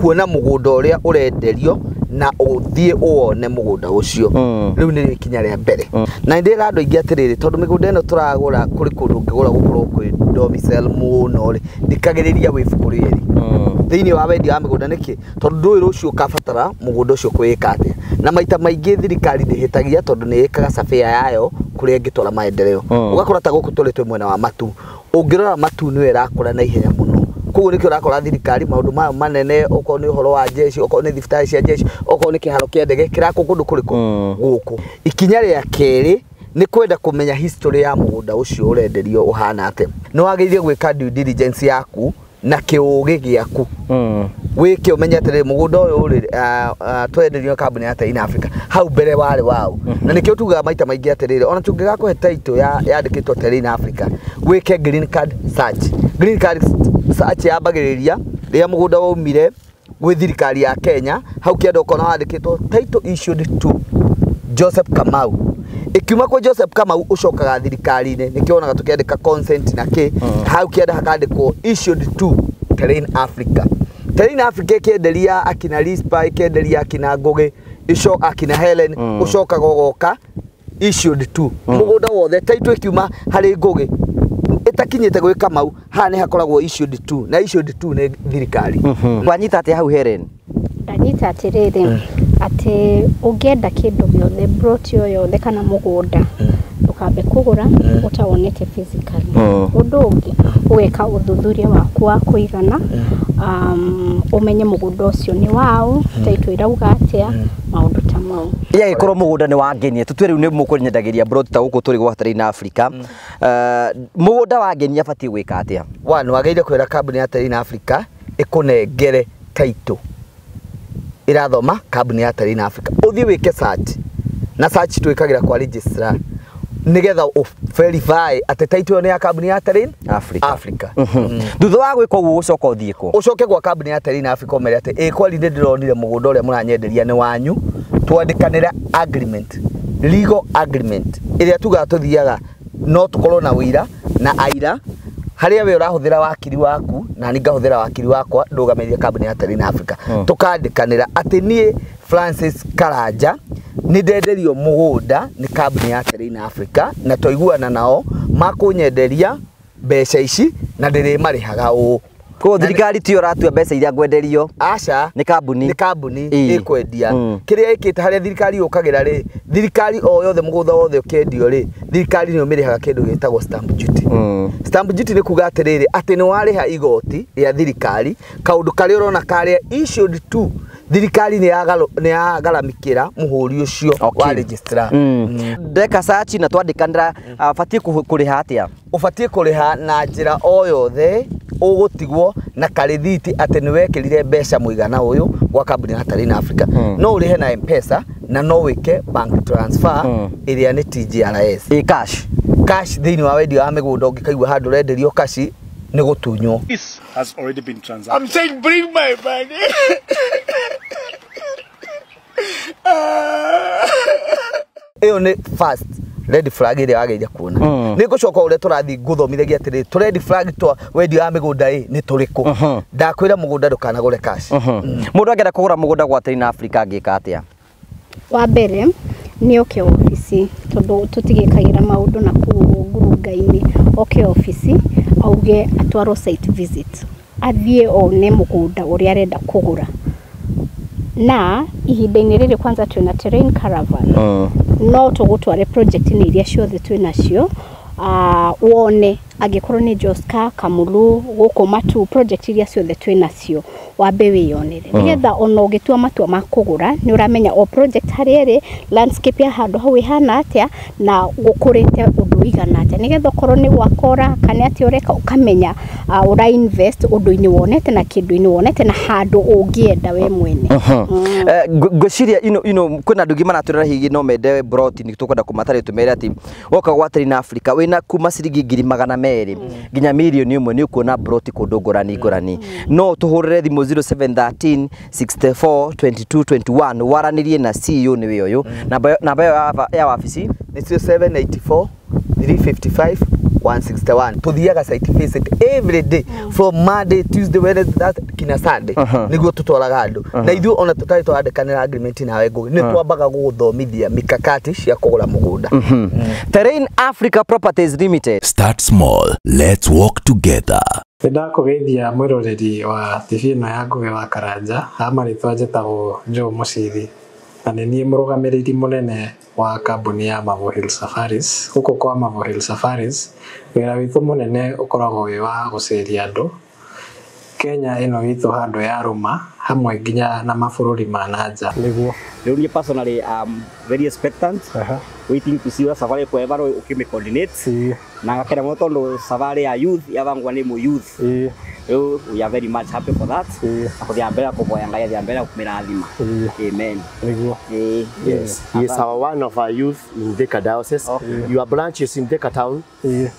kuona mũgũnda ũrĩa ũrenderio na ũthiĩ ũwone mũgũnda ũcio. Rĩu nĩ ikinya rĩa mbere. Na ndĩra andũ aingĩ atĩrĩrĩ, tondũ mĩgũnda ĩno tũragũra kũrĩ kũndũ ũngĩgũra gũkorwo kwĩ domicile mũno rĩ, thikagĩrĩria wĩ ibuku rĩerĩ thĩinĩ wa wendia wa mĩgũnda. Nĩkĩ? Tondũ ndũĩ rũciũ ũkabatara mũgũnda ũcio kwĩĩka atĩa. Na maita maingĩ thirikari ndĩhĩtagia tondũ nĩ ĩkaga surveyor yayo kũrĩa ĩngĩtwara maendeleo. Ũgakora ta gũkũ tũrĩ twĩ mwena wa Matu, ũngĩrora Matu nĩyo ĩrakũra na ihenya mũno. Koguo nĩkĩo ũrakora thirikari maũndũ mayo manene, okorwo nĩ ũhoro wa jeshi, okorwo nĩ thibitarĩ cia jeshi, okorwo nĩ kĩharo kĩa ndege kĩrakwo kũndũ kũrĩkũ gũkũ. Ikinya rĩa kerĩ nĩ kwenda kũmenya history ya mũgũnda ũcio ũrenderio ũhana atĩa. Nĩ wagĩrĩire gwĩka due diligence yaku na kĩũgĩ gĩaku, wĩke ũmenye atĩrĩrĩ, mũgũnda ũyũ rĩ twenderio kambuni ya Terrain Africa hau mbere warĩ waũ. Na nĩkĩo tugaga maita maingĩ atĩrĩrĩ, ona tũngĩgakũhe title yandĩkĩtwo Terrain Africa, wĩke green card search. Green card search yambagĩrĩria rĩrĩa mũgũnda waumire gwĩ thirikari ya Kenya, hau kĩanda ũkona wandĩkĩtwo title issued to Joseph Kamau. Ikiuma kwĩ Joseph Kamau ũcokaga thirikari-inĩ, nĩkĩo wonaga tũkĩandĩka consent na kĩ hau kĩanda hakandĩkwo issued to Terrain Africa. Terrain Africa ĩkĩenderia akina Rispa, ĩkĩenderia akina Ngũgĩ, ico akina Helen, ũcokaga ũgoka issued to mũgũnda wothe. Title ĩkiuma harĩ Ngũgĩ ĩtakinyĩte gwĩ Kamau, haha nĩ hakoragwo issued to, na issued to nĩ thirikari. Wanyita atĩa hau, Helen? Ndanyita atĩrĩrĩ, atĩ ũngĩenda kĩndũ gĩothe, plot o yothe kana mũgũnda, ndũkambe kũgũra ũtawonete physically. Ũndũ ũngĩ, ũgeka ũthuthuria waku wa kũigana, ũmenye mũgũnda ũcio nĩ waũ, title ĩrauga atĩa, maũndũ ta mau. Yagĩkorwo mũgũnda nĩ wangenia, tũtue rĩu nĩ mũkũnyendagĩria plot ta gũkũ tũrĩ gwa Terrain Africa, mũgũnda wangenia abatiĩ gwĩka atĩa? One, wagĩrĩire kwĩra kambuni ya Terrain Africa ĩkũnengere title ĩrathoma kambuni ya Terrain Africa, ũthiĩ wĩke search. Na search twĩkagĩra kwa registrar nĩgetha ũ verify atĩ title ĩyo nĩ ya kambuni ya Terrain Africa. Africa. Thutha wa gwĩka ũguo ũcoka ũthiĩ kũ? Ũcoke gwa kambuni ya Terrain Africa ũmere atĩ ĩ kweli nĩ ndĩronire mũgũnda ũrĩa mũranyenderia nĩ wanyu, twandĩkanĩre agreement, legal agreement ĩrĩa tugaga tũthiaga no tũkorwo na ũira na aira harĩa we ũrahũthĩra wakiri waku na niĩ ngahũthĩra wakiri wakwa ndũgamĩrĩire kambuni ya Terrain Africa. Tũkandĩkanĩra atĩ niĩ Francis Karanja nĩ ndenderio mũgũnda nĩ kambuni ya Terrain Africa na twaiguana nao makũnyenderia mbeca ici na ndĩrĩmarĩhaga ũũ. Koguo thirikari tiyo ũratua mbeca iria ngwenderio? Aca. Nĩ kambuni. Nĩ kambuni ĩkwendia. Kĩrĩa ĩkĩte harĩa thirikari yũkagĩra rĩ, thirikari o yothe mũgũnda wothe ũkĩendio rĩ, thirikari nĩyo mĩrĩhaga kĩndũ gĩtagwo stamp duty. Stamp duty nĩ kuga atĩrĩrĩ, atĩ nĩ warĩha igoti rĩa thirikari kaũndũ karĩa ũrona karĩa issued to thirikari nĩ yagaramikĩra mũhũri ũcio wa registrar. Ndeka search na twandĩkanĩra, batiĩ kũrĩha atĩa? Ũbatiĩ kũrĩha na njĩra o yothe ũgũtigwo na karĩthiti atĩ nĩ wekĩrire mbeca mũigana ũyũ gwa kambuni ya Terrain Africa. No ũrĩhe na M-Pesa na no wĩke bank transfer ĩrĩa nĩ TGRS. Ĩ cash? Cash thĩinĩ wa wendia wa mĩgũnda ũngĩkaigua handũ ũrenderio cash nĩ gũtunywo. This has already been transacted. I'm saying bring my money. Ĩyo nĩ first red flag ĩrĩa wagĩrĩire kuona. Nĩ ngũcoka ũrĩa tũrathiĩ ngũthomithagia atĩrĩrĩ, tũ red flag twa wendia wa mĩgũnda ĩ nĩ tũrĩkũ. Ndakwĩra mũgũnda ndũkanagũre cash. Mũndũ angĩenda kũgũra mũgũnda gwa Terrain Africa angĩka atĩa? Wa mbere nĩ oke obici, tondũ tũtigĩkagĩra maũndũ na kũu ngurunga-inĩ. Oke obici auge atwarwo site visit, athiĩ one mũgũnda ũrĩa arenda kũgũra. Na ihinda-inĩ rĩrĩ kwanza twĩna Terrain Caravan, no tũgũtware project-inĩ iria ciothe twĩnacio, wone angĩkorwo nĩ Joska, Kamulu, gũkũ Matu, project iria ciothe twĩnacio, Wambe wĩyonere nĩgetha ona ũgĩtua matua ma kũgũra nĩ ũramenya o project harĩa ĩrĩ, landscape ya handũ hau ĩhana atĩa na gũkũrĩte ũndũ ũigana atĩa, nĩgetha okorwo nĩ gwaka ũraka nĩ atĩa ũreka, ũkamenya ũra invest ũndũ-inĩ wonete na kĩndũ-inĩ wonete na handũ ũngĩenda we mwene. Ngwĩciria ino kwĩna andũ aingĩ maratwĩrora hihi no mende broti, nĩ tũkwenda kũmatarĩria tũmere atĩ woka gwa Terrain Africa wĩna kuma ciringi 200,000 nginya 1,000,000 nĩ ũkuona broti kũndũ ngũrani ngũrani. No tũhũrĩre thimũ 0713 64 22 21 waranĩrie na CEO nĩwe ũyũ. Namba ĩyo ya wabici nĩ 0784 355 161. Tuthiaga site visit every day from Monday, Tuesday, Wednesday, Thursday kinya Sunday niguo tutwaraga andu na ithuĩ ona tũtarĩ twarandĩkanĩra agreement nawe Ngugi nĩ twambaga gũgũthomithia mikakati cia kũgũra mũgũnda. Terrain Africa Properties Limited. Start small. Let's walk together. Nĩ ndakũgeithia mwĩroreri wa TV ĩno ya Ngugi wa Karanja, ha marĩtwa njĩtagwo Joe Mũcithi na nĩ niĩ mũrũgamĩrĩri mũnene wa kambuni ya Marvel Hill Safaris. Gũkũ kwa Marvel Hill Safaris, wĩra witũ mũnene ũkoragwo wĩ wa gũceria andũ Kenya ĩno itũ handũ ya rũma hamwe nginya na mabũrũri ma na nja. Nĩguo rĩu niĩ personally I'm very expectant, waiting to see ũrĩa safari ĩkũevarwo ũkĩmĩ coordinate na ngakena mũno tondũ safari ya youth yabangwa nĩ mũ youth. Rĩu we are very much happy for that. Na kũthiĩ mbere kũvoya Ngai athiĩ mbere kũmĩrathima. Amen. Nĩguo. Yes, he is our one of our youth in Thika Diocese. Your branch is in Thika town.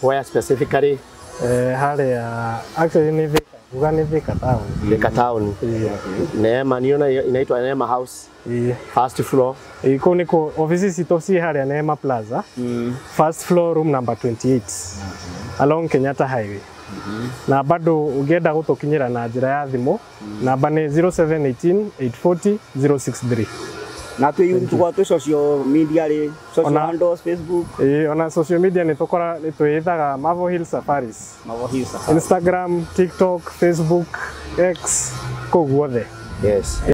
Where specifically? Harĩa actually nĩ Thika. Uga nĩ Thika town. Thika town. Neema niona inaitwa Neema House. First floor. Kũu nĩkuo office citũ ciĩ harĩa Neema Plaza. First floor room number 28 along Kenyatta Highway. Na bado ũngĩenda gũtũkinyĩra na njĩra ya thimũ, namba nĩ 0718 840 063. Na twĩ youth tũkoragwo twĩ social media rĩ, social handles, Facebook. Ona social media nĩ tũkora nĩ twĩtaga Marvel Hill Safaris. Marvel Hill Safaris. Instagram, TikTok, Facebook, X, kũu guothe. Yes.